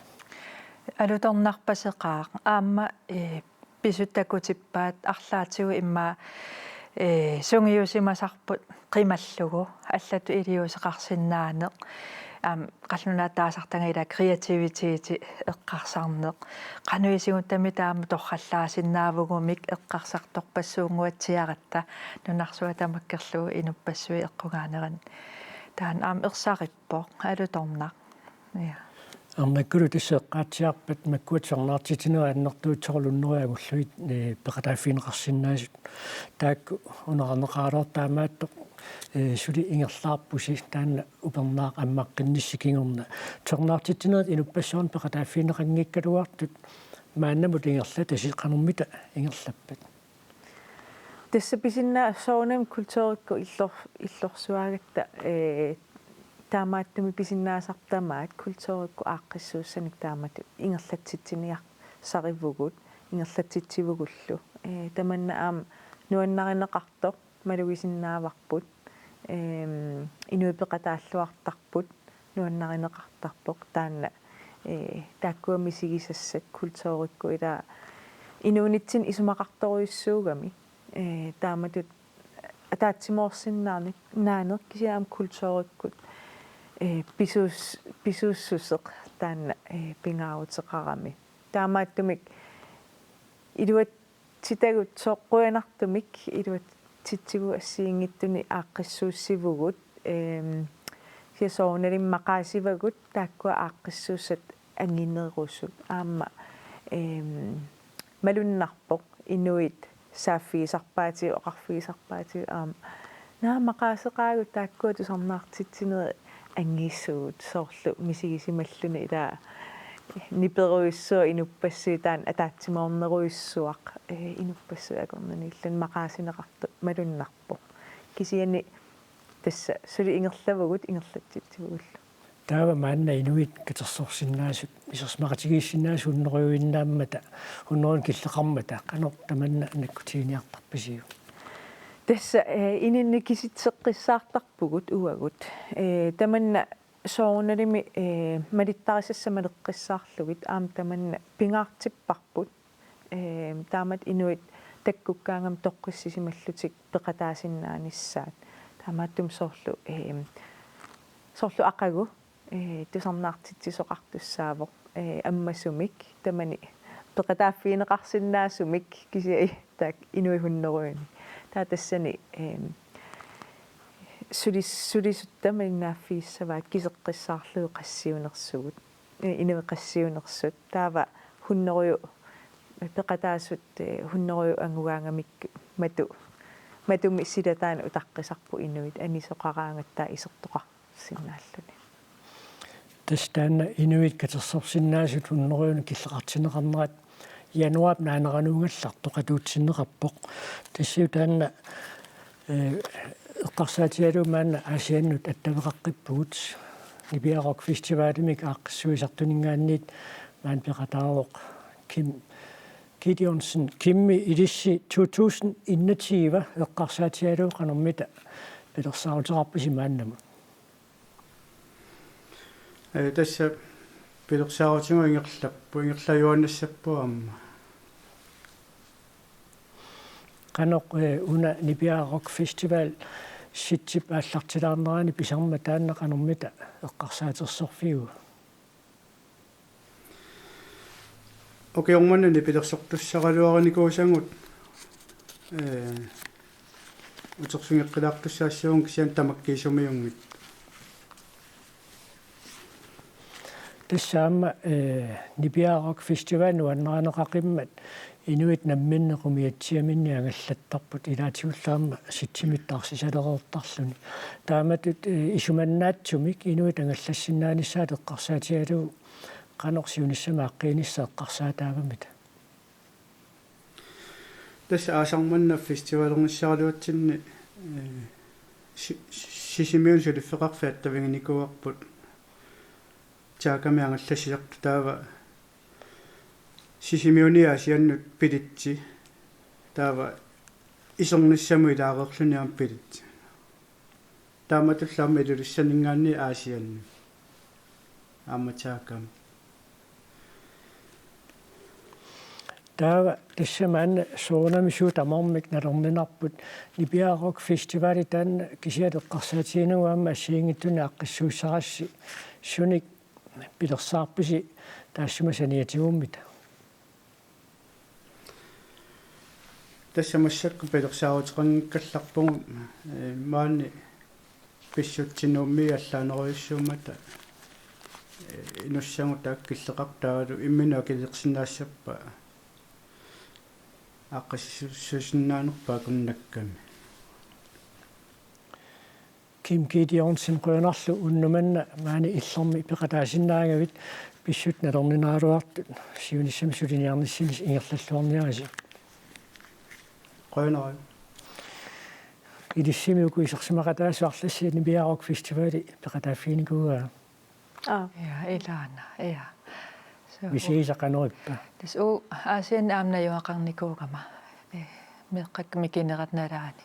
Alutornarpaseqaaq aamma, eh, pisut takutippaat arlaatigut immaqa, eh, sungiusimasarput qimallugu allatut iliuuseqarsinnaaneq. Aamma qallunaataasartagaq ila kreativiteti eqqarsarneq. Qanoq isigutta taama torrallaasinnaavugumik eqqarsartorpassuunnguatsiaratta nunarsuaq tamakkerlugu inuppassuit eqqugaaneranni. Taanna aamma ersarippoq alutornaq. Ja. Arnakkulu tassa eqqaatsiarpat makkua tusarnaartitsinerit annertuut tolv hundrede angullugit, eh, peqataaffigineqarsinnaasut. Taakku uneraarneqaraluartut taamaattoq, eh, suli ingerlaarpusi taanna upernaaq ammaqqinnissaq kingorna. Tusarnaartitsinerit inuppassuarnut peqataaffigineqanngikkaluartut maannamut ingerlatasi qanormita ingerlappat? Tassa pisinnaasarput soorunami kulturikkut illor-, illorsuagatta, eh, taamaattumik pisinnaasarput tamaat kulturikkut aaqqissuussanik taamatut ingerlatsitsiniarsarivugut, ingerlatsitsivugullu. Eh, tamanna aamma nuannarineqartoq malugisinnaavarput, ehm, inuit peqataalluartarput, nuannarineqartarpoq taanna, eh, taakkua misigisassat kulturikkut ila inuunitsinni isumaqartorujussuugami, eh, taamatut ataatsimoorsinnaaneq, naaneq kisianni aamma kulturikkut, eh, pisuus-, pisuussuseq taanna, eh, pingaaruteqarami. Taamaattumik iluatsitagut soorlu qujanartumik iluatsitsivugut assigiinngitsunik aaqqissuussivugut, ehm, kisianni soorunalimi maqaasivagut taakkua aaqqissuussat anginerusut aamma, ehm, malunnarpoq inuit saaffigisarpaatigut, oqarfigisarpaatigut aamma: Naa, maqaaseqaagut, taakkua tusarnaartitsinerit angissugut, soorlu misigisimalluni ila niperujussuaq inuppassuit taanna ataatsimoornerujussuaq, eh, inuppassuit akornanniilluni maqaasineqartoq malunnarpoq. Kisianni tassa suli ingerlavugut ingerlatsitsivugullu. Taava maanna inuit katersorsinnaasut, isersimaqatigiissinnaasut hunnorujuinnaammata, hunnorujunut killeqarmata, qanoq tamanna nakkutiginiartarpisiuk? Tassa, eh, ininni kisitseqqissaartarpugut uagut. Eh, tamanna soorunalimi, eh, malittarisassat maleqqissaarlugit aamma tamanna pingaartipparput. Ehm, taamatut inuit takkukkaangami toqqissisimallutik peqataasinnaanissaat. Taamaattumik soorlu, ehm, soorlu aqagu, eh, tusarnaartitsisoqartussaavoq, eh, ammasumik, tamani peqataaffigineqarsinnaasumik kisianni taakku inuit hunnorujunik. Taava tassani, ehm, sulis-, sulisut tamannaaffigissavaat kiseqqissaarlugit qassiunersugut. Eh, inuit qassiunersut. Taava hunnoruju-, peqataasut, eh, hunnorujuit angugaangamikku matu-, matumi silataanut utaqqisarput inuit anisoqaraangatta isertoqarsinnaalluni. Tassa taanna inuit katersorsinnaasut hunnorujunut killeqartinneqarnerat januaarip naanerannut gallartoqatuutsinneqarpoq. Tassa taanna, eh, eqqarsaatigalugu maanna Aasiannut attaveqaqqippugut. Nipiaa Rock Festivalimik aaqqissuisartuninngaanniit maanna peqataavoq Kim Gideonsen. Kimmi, ilissi to tusind enogtyve eqqarsaatigalugu qanormita pilersaaruteqarpisi maannamut? Eh, tassa pilersaarutigalugu ingerlappu-, ingerlajuaannassapput aamma. Qanoq, eh, una Nipiaa Rock Festival sitsip aallartilaarnerani pisarmat taanna qanormita eqqarsaatersorfiuvoq? Ukioq manna nipilersortussaraluarinikuusagut, eh, uterfigeqqilaartussaassaagut kisianni tamakkiisumiunngitsoq. Tassa aamma, eh, Nipiaa Rock Festival nuannarineqaqimmat inuit namminneq umiatsiaminnik angallattarput, ilaatigullu aamma Sisimiut taarsisalertarluni. Taamatut, eh, isumannaatsumik inuit angallassinnaanissaat eqqarsaatigalugu qanoq siunissami aaqqiinissaq eqqarsaataavamita? Tassa aasaq manna festivalernissaraluatsinni, eh, Si-, Si-, Sisimiuni suliffeqarfik attaviginikuuarput Tjaakami angallassisartut, taava Sisimiuni Aasiannut billetsi, taava isernissamut ilaareerluni aamma billetsi. Taamatullu aamma Ilulissaninngaanniit Aasiannut aamma Tjaakami. Taava tassa maanna soorunami suut tamarmik nalorninarput, Nipiaa Rock Festivali taanna kisiat eqqarsaatiginagu aamma assigiinngitsunik aaqqissuussarassi, sunik pilersaarpisi taassuma saniatigummi? Tassa massakkut pilersaaruteqanngikkallarpugut, eh, maani pissutsit Nuummi allaanerujussuummata, eh, inussagut taakku killeqartut taavalu imminut akilersinnaassappat aaqqissuussinnaanerput akunnakkami. Kim Gideonsen, qujanarlu unnuk manna maani Illermi peqataasinnaagavit, pissutsit nalorninaraluartut siunissami suliniarnissannut ingerlalluarniarisi. Qujanaq. Ilissimi uku isersimaqataasut arlassi Nipiaa Rock Festivali peqataaffiginikuuaa. Aa. Ja, ilaana, ja. Suu. Misigisat qanoq ippa? Tassa uagut Aasianni aamma najugaqarnikuugama, eh, meeqqakka mikinerat nalaanni.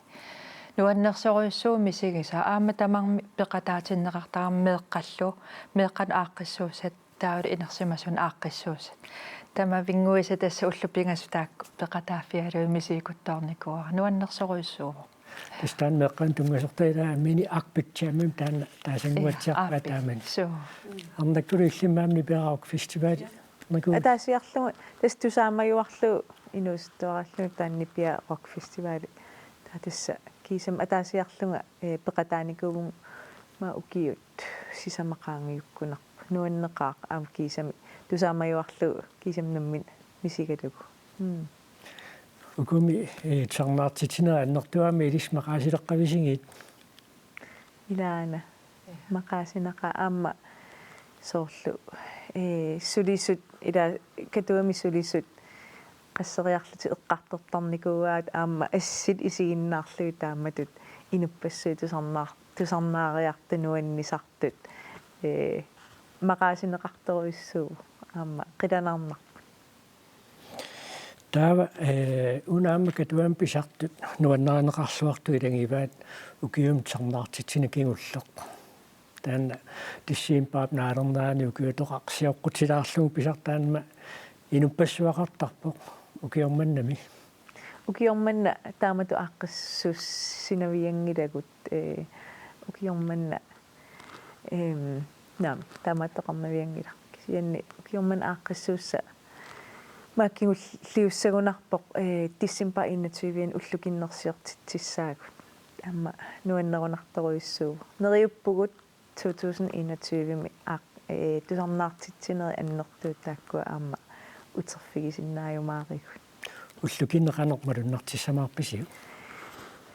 Nuannersorujussuuvoq misigisat, aamma tamarmik peqataatinneqartarami meeqqallu, meeqqanut aaqqissuussat, taavalu inersimasunut aaqqissuussat. Tamavinnguisa tassa ullut pingasut taakku peqataaffigalugit misigikutsoornikuuara. Nuannersorujussuuvoq. Tassa taanna meeqqanut tunngasortaa, ilaa, mini Arctic Jammimi taanna taasannguatsiarpaa. Ja, Arctic, taamani. Suu. Arnakkullu illimmi aamma Nipiaa Rock Festivali. Arnakku. Ataasiarlugu tassa tusaamajuarlugu inuusuttuarallugu taanna Nipiaa Rock Festivali. Taava tassa kiisami ataasiarlunga, eh, peqataanikuuvunga, aamma ukiut sisamat qaangiukkunarpoq. Nuanneqaaq aamma kiisami tusaamajuarlugu kiisami nammineq misigalugu. Mm. Ukumi, eh, tusarnaartitsinerit annertuumik ilissi maqaasileqqavisigit? Ilaana. Maqaasinaqaaq aamma soorlu, eh, sulisut, ilaa, Katuami sulisut qasseriarlutik eqqartortarnikuuaat aamma assit isiginnaarlugit taamatut inuppassuit tusarnaar-, tusarnaariartut nuannisartut, eh, maqaasineqartorujussuuvoq aamma qilanaarnarpoq. Taava, eh, una aamma Katuami pisartut nuannarineqarluartut ilagivaat ukiumut tusarnaartitsineq kingulleq. Taanna decembarip naalernerani ukiutoqaq sioqqutilaarlugu pisartoq aamma inuppassuaqartarpoq ukioq mannami. Ukioq manna taamatut aaqqissuussinavianngilagut, eh, ukioq manna, ehm, naamik, taamaattoqarnavianngilaq. Kisianni ukioq manna aaqqissuussaq maani kingulliussagunarpoq, eh, decembarip enogtyve-ani ullukinnersiortitsissaagut. Aamma nuannerunartorujussuuvoq. Neriuppugut to tusind enogtyve-mi aaq-, eh, tusarnaartitsinerit annertuut taakkua aamma uterfigisinnaajumaarigut. Ullukinneq qanoq malunnartissamaarpisiuk?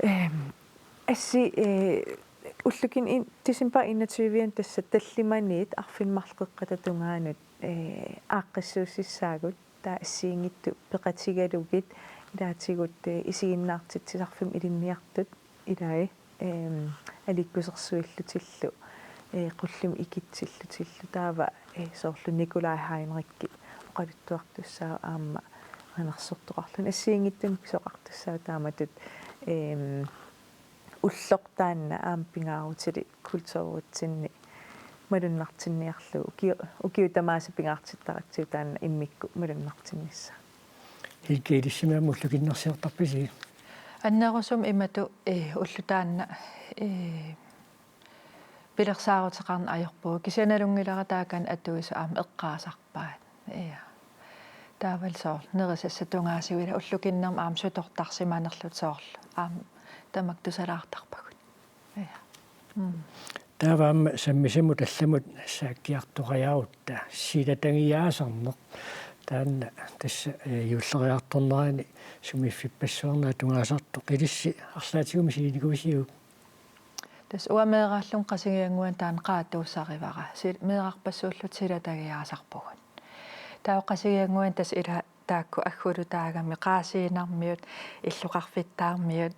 Ehm, assi, eh, ullukin in-, decembarip enogtyve-ani tassa tallimaniit arfineq-marloqeqqata tungaanut, eh, aaqqissuussissaagut, taava assigiinngitsut peqatigalugit ilaatigut, eh, isiginnaartitsisarfimmi ilinniartut ilai, ehm, aliikkusersuillutillu, eh, qullimi ikitsillutillu, taava, eh, soorlu Nikolaj Heinrich oqaluttuartussaavoq aamma qinersortoqarluni, assigiinngitsunik pisoqartussaavoq taamatut, ehm, ulloq taanna aamma pingaarutilik kulturitsinni malunnartinniarlugu. Ukio-, ukiut tamaasa pingaartittaratsigu taanna immikkut malunnartinnissaa. Hilke, ilissimi aamma ullukinnersiortarpisi? Annerusumik imatut, eh, ulloq taanna, eh, pilersaaruteqarneq ajorpugut. Kisianni nalunngilara taakani atuisut aamma eqqaasarpaat. Ja. Taavalu soorlu nerisassat tungaasigut ilaa ullukinnermi aamma sutortarsimanerluta soorlu aamma tamakku tusalaartarpagut. Ja. Mm. Taava aamma sammisamut allamut saakkiartoqajaarutta silatangiaasarneq. Taanna tassa, eh, juulleriartornerani sumiiffippassuarnut atugaasartoq, ilissi arlaatigut misiginikuuisiuk? Tassa uanga meeraallunga Qasigiannguani taanna qaatuussarivara. Sil-, meerarpassuulluta silatangiaasarpugut. Taava Qasigiannguani tassa ila taakku aggulutaagami Qaasiinarmiut, Illoqarfittaarmiut,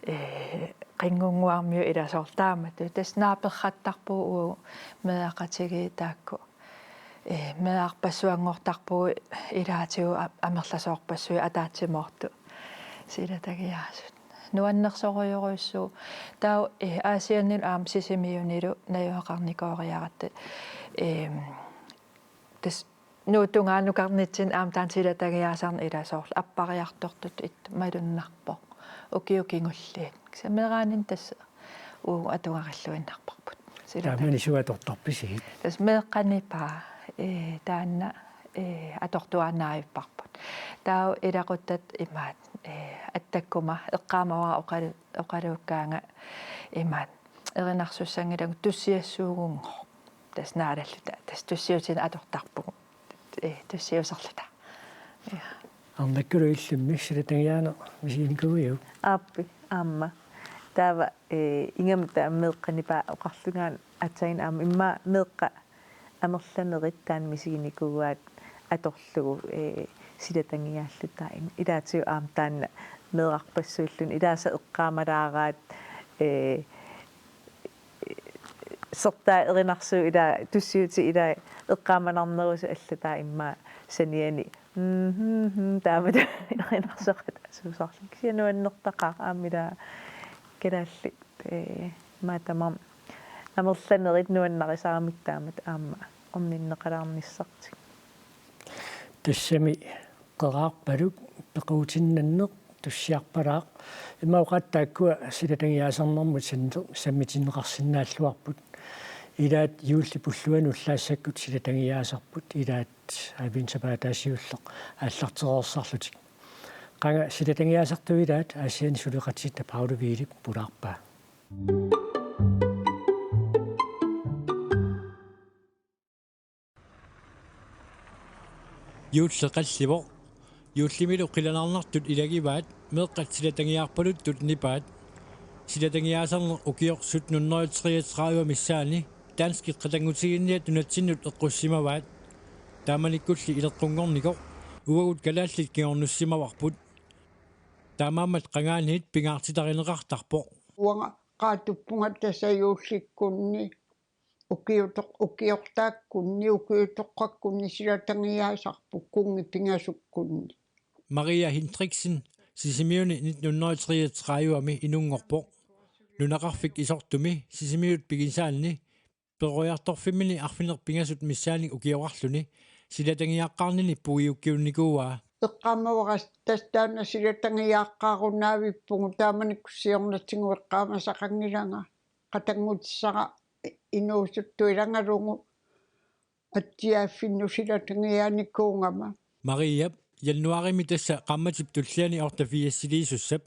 eh, Qinngunnguarmiut, ila soorlu taamatut. Tassa naaperrattarpugut uagut meeraqatigiit taakku. Eh, meerarpassuanngortarpugut ilaatigut a-, amerlasoorpassuit ataatsimoortut silatangiaasut. Nuannersorujorujussuuvoq. Taava, eh, Aasiannilu aamma Sisimiunilu najugaqarnikooriaratta. Ehm, tassa Nuup tungaanukarnitsinni aamma taanna silatangiaasarneq ila soorlu appariartortutut ittut malunnarpoq. Ukiut kingulliit. Kisianni meeraanini tassa uagut atugarilluinnarparput. Silatang-, taamani suut atortarpisigit? Tassa meeqqat nipaat, eh, taanna, eh, atortuaannavipparput. Taava ilaquttatta imaattoq, eh, attakkuma eqqaamavara oqalu-, oqaluukkaanga imaattoq erinarsussanngilagut tussiassuugunngooq. Tassa naalalluta, tassa tussiutinik atortarpugut. Eh, tussiusarluta. Ja. Arnakkulu illimmi silatangiaaneq misiginikuuiuk? Aappi, aamma. Taava, eh, ingammik taava meeqqat nipaat oqarlunga aatsaannguaq aamma immaqa meeqqat amerlanerit taanna misiginikuuaat atorlugu, eh, silatangiaalluta. Ilaatigut aamma taanna meerarpassuulluni ilaasa eqqaamalaaraat, eh, sertaa erinarsuut ila tussiutit ila eqqaamanarnerusut allataa immaqa saniani. Mhm, mhm, taamatut erinarsoqataasuusarluni. Kisianni nuannertaqaaq aamma ila kalaallit, eh, maatama amerlanerit nuannarisaramik taamatut aamma orninneqalaarnissartik. Tassami qeraarpaluk pequtinnanneq tussiarpalaaq. Immaqa oqaaseq taakkua silatangiaasarnermut san-, sammitinneqarsinnaalluarput. Ilaat juullip ulluanut ullaassakkut silatangiaasarput. Ilaat aviinsapaataasiulleq aallartereersarlutik. Qanga silatangiaasartup ilaat Aasianni suleqatitta Paula Hvilep pulaarpaa. Juulli qallivoq. Juullimilu qilanaarnartut ilagivaat meeqqat silatangiaarpaluttut nipaat. Silatangiaasarneq ukioq sytten hundrede treogtredive missaani danskit qatanngutigiinniat nunatsinnut eqqussimavaat. Taamanikkulli ileqqunngornikoq uagut kalaallit kingornussimavarput. Taamaammat qangaaniit pingaartitarineqartarpoq. Uanga qaatuppunga tassa juullikkunni ukiutoq-, ukiortaakkunni, ukiutoqqakkunni silatangiaasarput kunngit pingasukkunni. Maria Hendriksen, Sisimiuni nitten hundrede treogtredive-mi inunngorpoq. Nunaqarfik Isortumi Sisimiut pigisaanni peroriartorfimmini arfineq-pingasut missaannik ukioqarluni silatangiaaqqaarnini puiukkiunnikuuaa. Eqqaamavara tassa taanna silatangiaaqqaarunaavippugut, taamanikkut siornatigut eqqaamasaqanngilanga. Qatanngutissara inuusuttut ilagalugu atsiaaffinnut silatangiaanikuugama. Mariap januaarimi tassa qaammatip tulliani otteogfirsiliisussap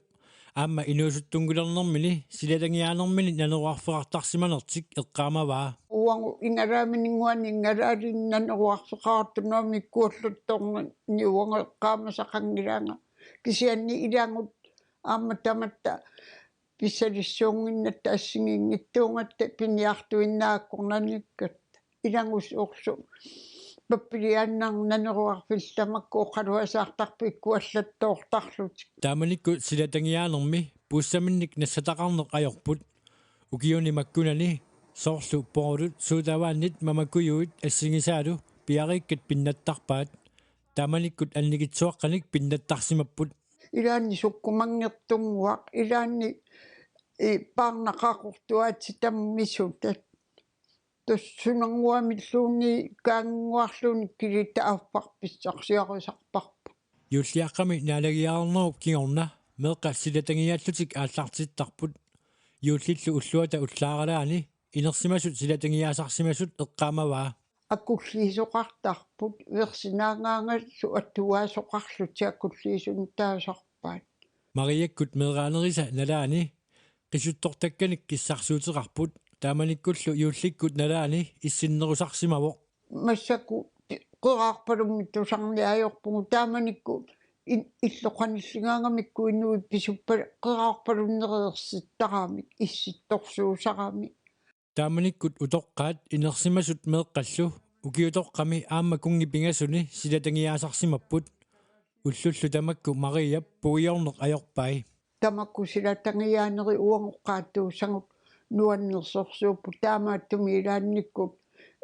aamma inuusuttunngulernermini silatangiaanermini naneruarfeqartarsimanertik eqqaamavaa. Uagut igalaamininnguani igalaalini naneruarfeqartunermik kuallattornani uagut eqqaamasaqanngilanga. Kisianni ilagut aamma tamatta pissalissuunnginnatta assigiinngitsuugatta piniartuinnaakkornanngikkatta. Ilagut soorlu pappiliaannarnaneruarfillit tamakku oqaluasaartarput ikkuallattoortarlutik. Taamanikkut silatangiaanermi puussaminnik nassataqarneq ajorput. Ukiuni makkunani soorlu Poolut Sodavaanit Mamakujui assigisaalu piariikkat pinnattarpaat. Taamanikkut annikitsuaqqanik pinnattarsimapput. Ilaanni sukkumanngertunnguaq, ilaanni, eh, paarnaqaqortuaatsit tammisut. Tassa sunannguamilluunniit kaannguarluunniit kilitta affarpissarsiarisarparput. Juulliaqqami naalagiarnerup kingorna meeqqat silatangiaallutik aallartittarput. Juullillu ulluata ullaaralaani inersimasut silatangiaasarsimasut eqqaamavaa. Akulliisoqartarput, versinngaangaangasu attuaasoqarlutik akulliisunik taasarpaat. Mariakkut meeraanerisa nalaani qisuttortakkanik kissarsuuteqarput. Taamanikkullu juullikkut nalaani issinnerusarsimavoq. Massakkut qeraarpalummik tusarniarpugut, taamanikkut in-, illoqarfik qanilligaangamikku inuit pisuppat qeraarpalunnereersittaramik issittorsuusaramik. Taamanikkut utoqqaat inersimasut meeqqallu ukiutoqqami aamma kunngipingasuni silatagiaasarsimapput. Ullullu tamakku Mariap puiorneq ajorpai. Tamakku silatangiaaneri uagut oqaatigisarput nuannersorsuupput, taamaattumik ilaannikkut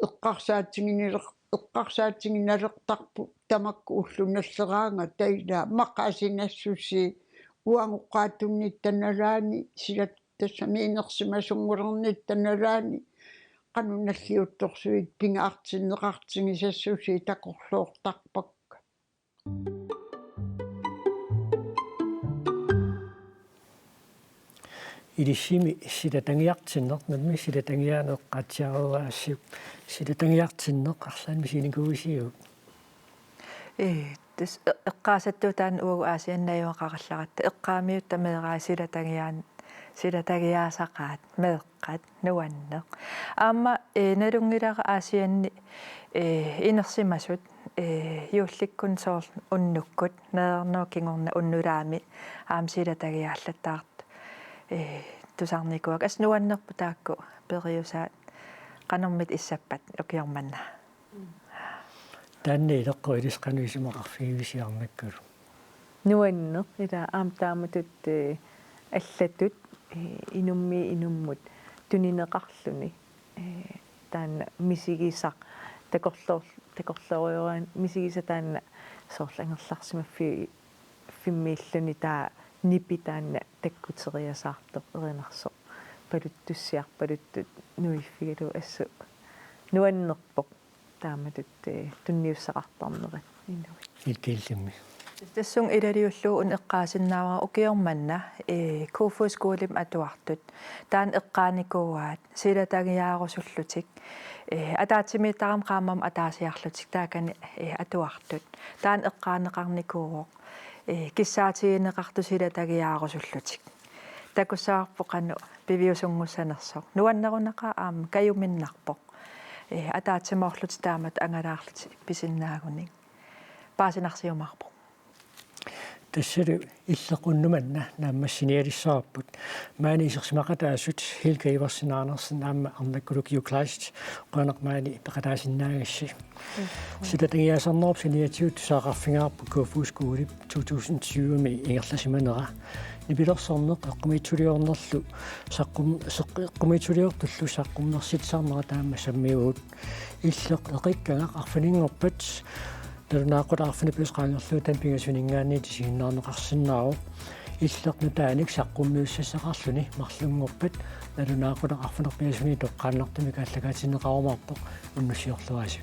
eqqarsaatigineq-, eqqarsaatigineqalertarput tamakku ullut nalleraangata, ilaa maqaasinassusii uagut oqaatiginngitta nalaani silat-, tassami inersimasunngulernitta nalaani qanoq nalliuttorsuit pingaartinneqartigisassusii takorloortarpakka. Ilissimi silatagiartinneq, nammi silatagiaaneq eqqaatsiarugaassi, silatagiartinneq arlaannik misiginikuuisiuk? Ee, tassa e-, eqqaasattuut taanna uagut Aasianni najugaqarallaratta, eqqaamiutta meeraa silatagiaan-, silatagiaasaqaat meeqqat, nuanneq. Aamma, ee, nalunngilara Aasianni, ee, inersimasut, ee, juullikkut soorlu unnukkut, meerarnera kingorna unnulaami aamma silatagiaallattaartut, ee, tusarnikuuakka. Assut nuannerpoq taakku periusaat qanormita issappat ukioq manna. Taanna ileqqoq ilissi qanoq isumaqarfigivisiarnakkulu? Nuanneq, ilaa aamma taamatut, ee, allatut, ee, inummiit inummut tunineqarluni, ee, taanna misigisaq takorloor-, takorloorujoraanni misigisaq taanna soorlu angerlarsimaffi-, -fimmiilluni taava nipi taanna takkuteriasaartoq erinarsoq paluttussiarpaluttut nuiffigalugu, assut nuannerpoq. Taamatut, ee, tunniussaqartarnerat inuit. Ilkiillimmi. Tassunga ilaliullugu una eqqaasinnaavara ukioq manna, ee, Kofoeds Skolemut atuartut. Taanna eqqaanikuuaat silatagiaarusullutik. Ee, ataatsimiittarami qaammammut ataasiarlutik taakani, ee, atuartut. Taanna eqqaaneqarnikuuvoq. Ee, kissaatigineqartut silatagiaarusullutik. Takussavarput qanoq piviusunngussanersoq. Nuannerunaqaaq aamma kajuminnarpoq. Ee, ataatsimoorlutik taamatut angalaarlutik pisinnaagunik. Paasinarsiumaarpoq. Tassalu Illeq unnuk manna naammassinialissavarput. Maani isersimaqataasut Helga Iversen Andersen aamma Arnakkut Lukio Kleist, qujanaq maani peqataasinnaagassi. Mm. Silatagiaasarnerup saniatigut tusagaqarfigaarput Kofoeds Skolep to tusind tyve-mi ingerlasimanera. Nipilersorneq eqqumiitsuliornerlu saqqum-, seq-, eqqumiitsuliortullu saqqummersitsisarnera taama sammivugut. Illeq eqikkagaq arfininngorpat nalunaaqutaq arfineq-pingasut qaangerlugu taanna pingasuninngaanniit isiginnaarneqarsinnaavoq. Illeq nutaanik saqqummiussassaqarluni marlunngorpat nalunaaqutaq arfineq-pingasuniit toqqaannartumik aallakaatinneqarumaarpoq, unnussiorluarisi.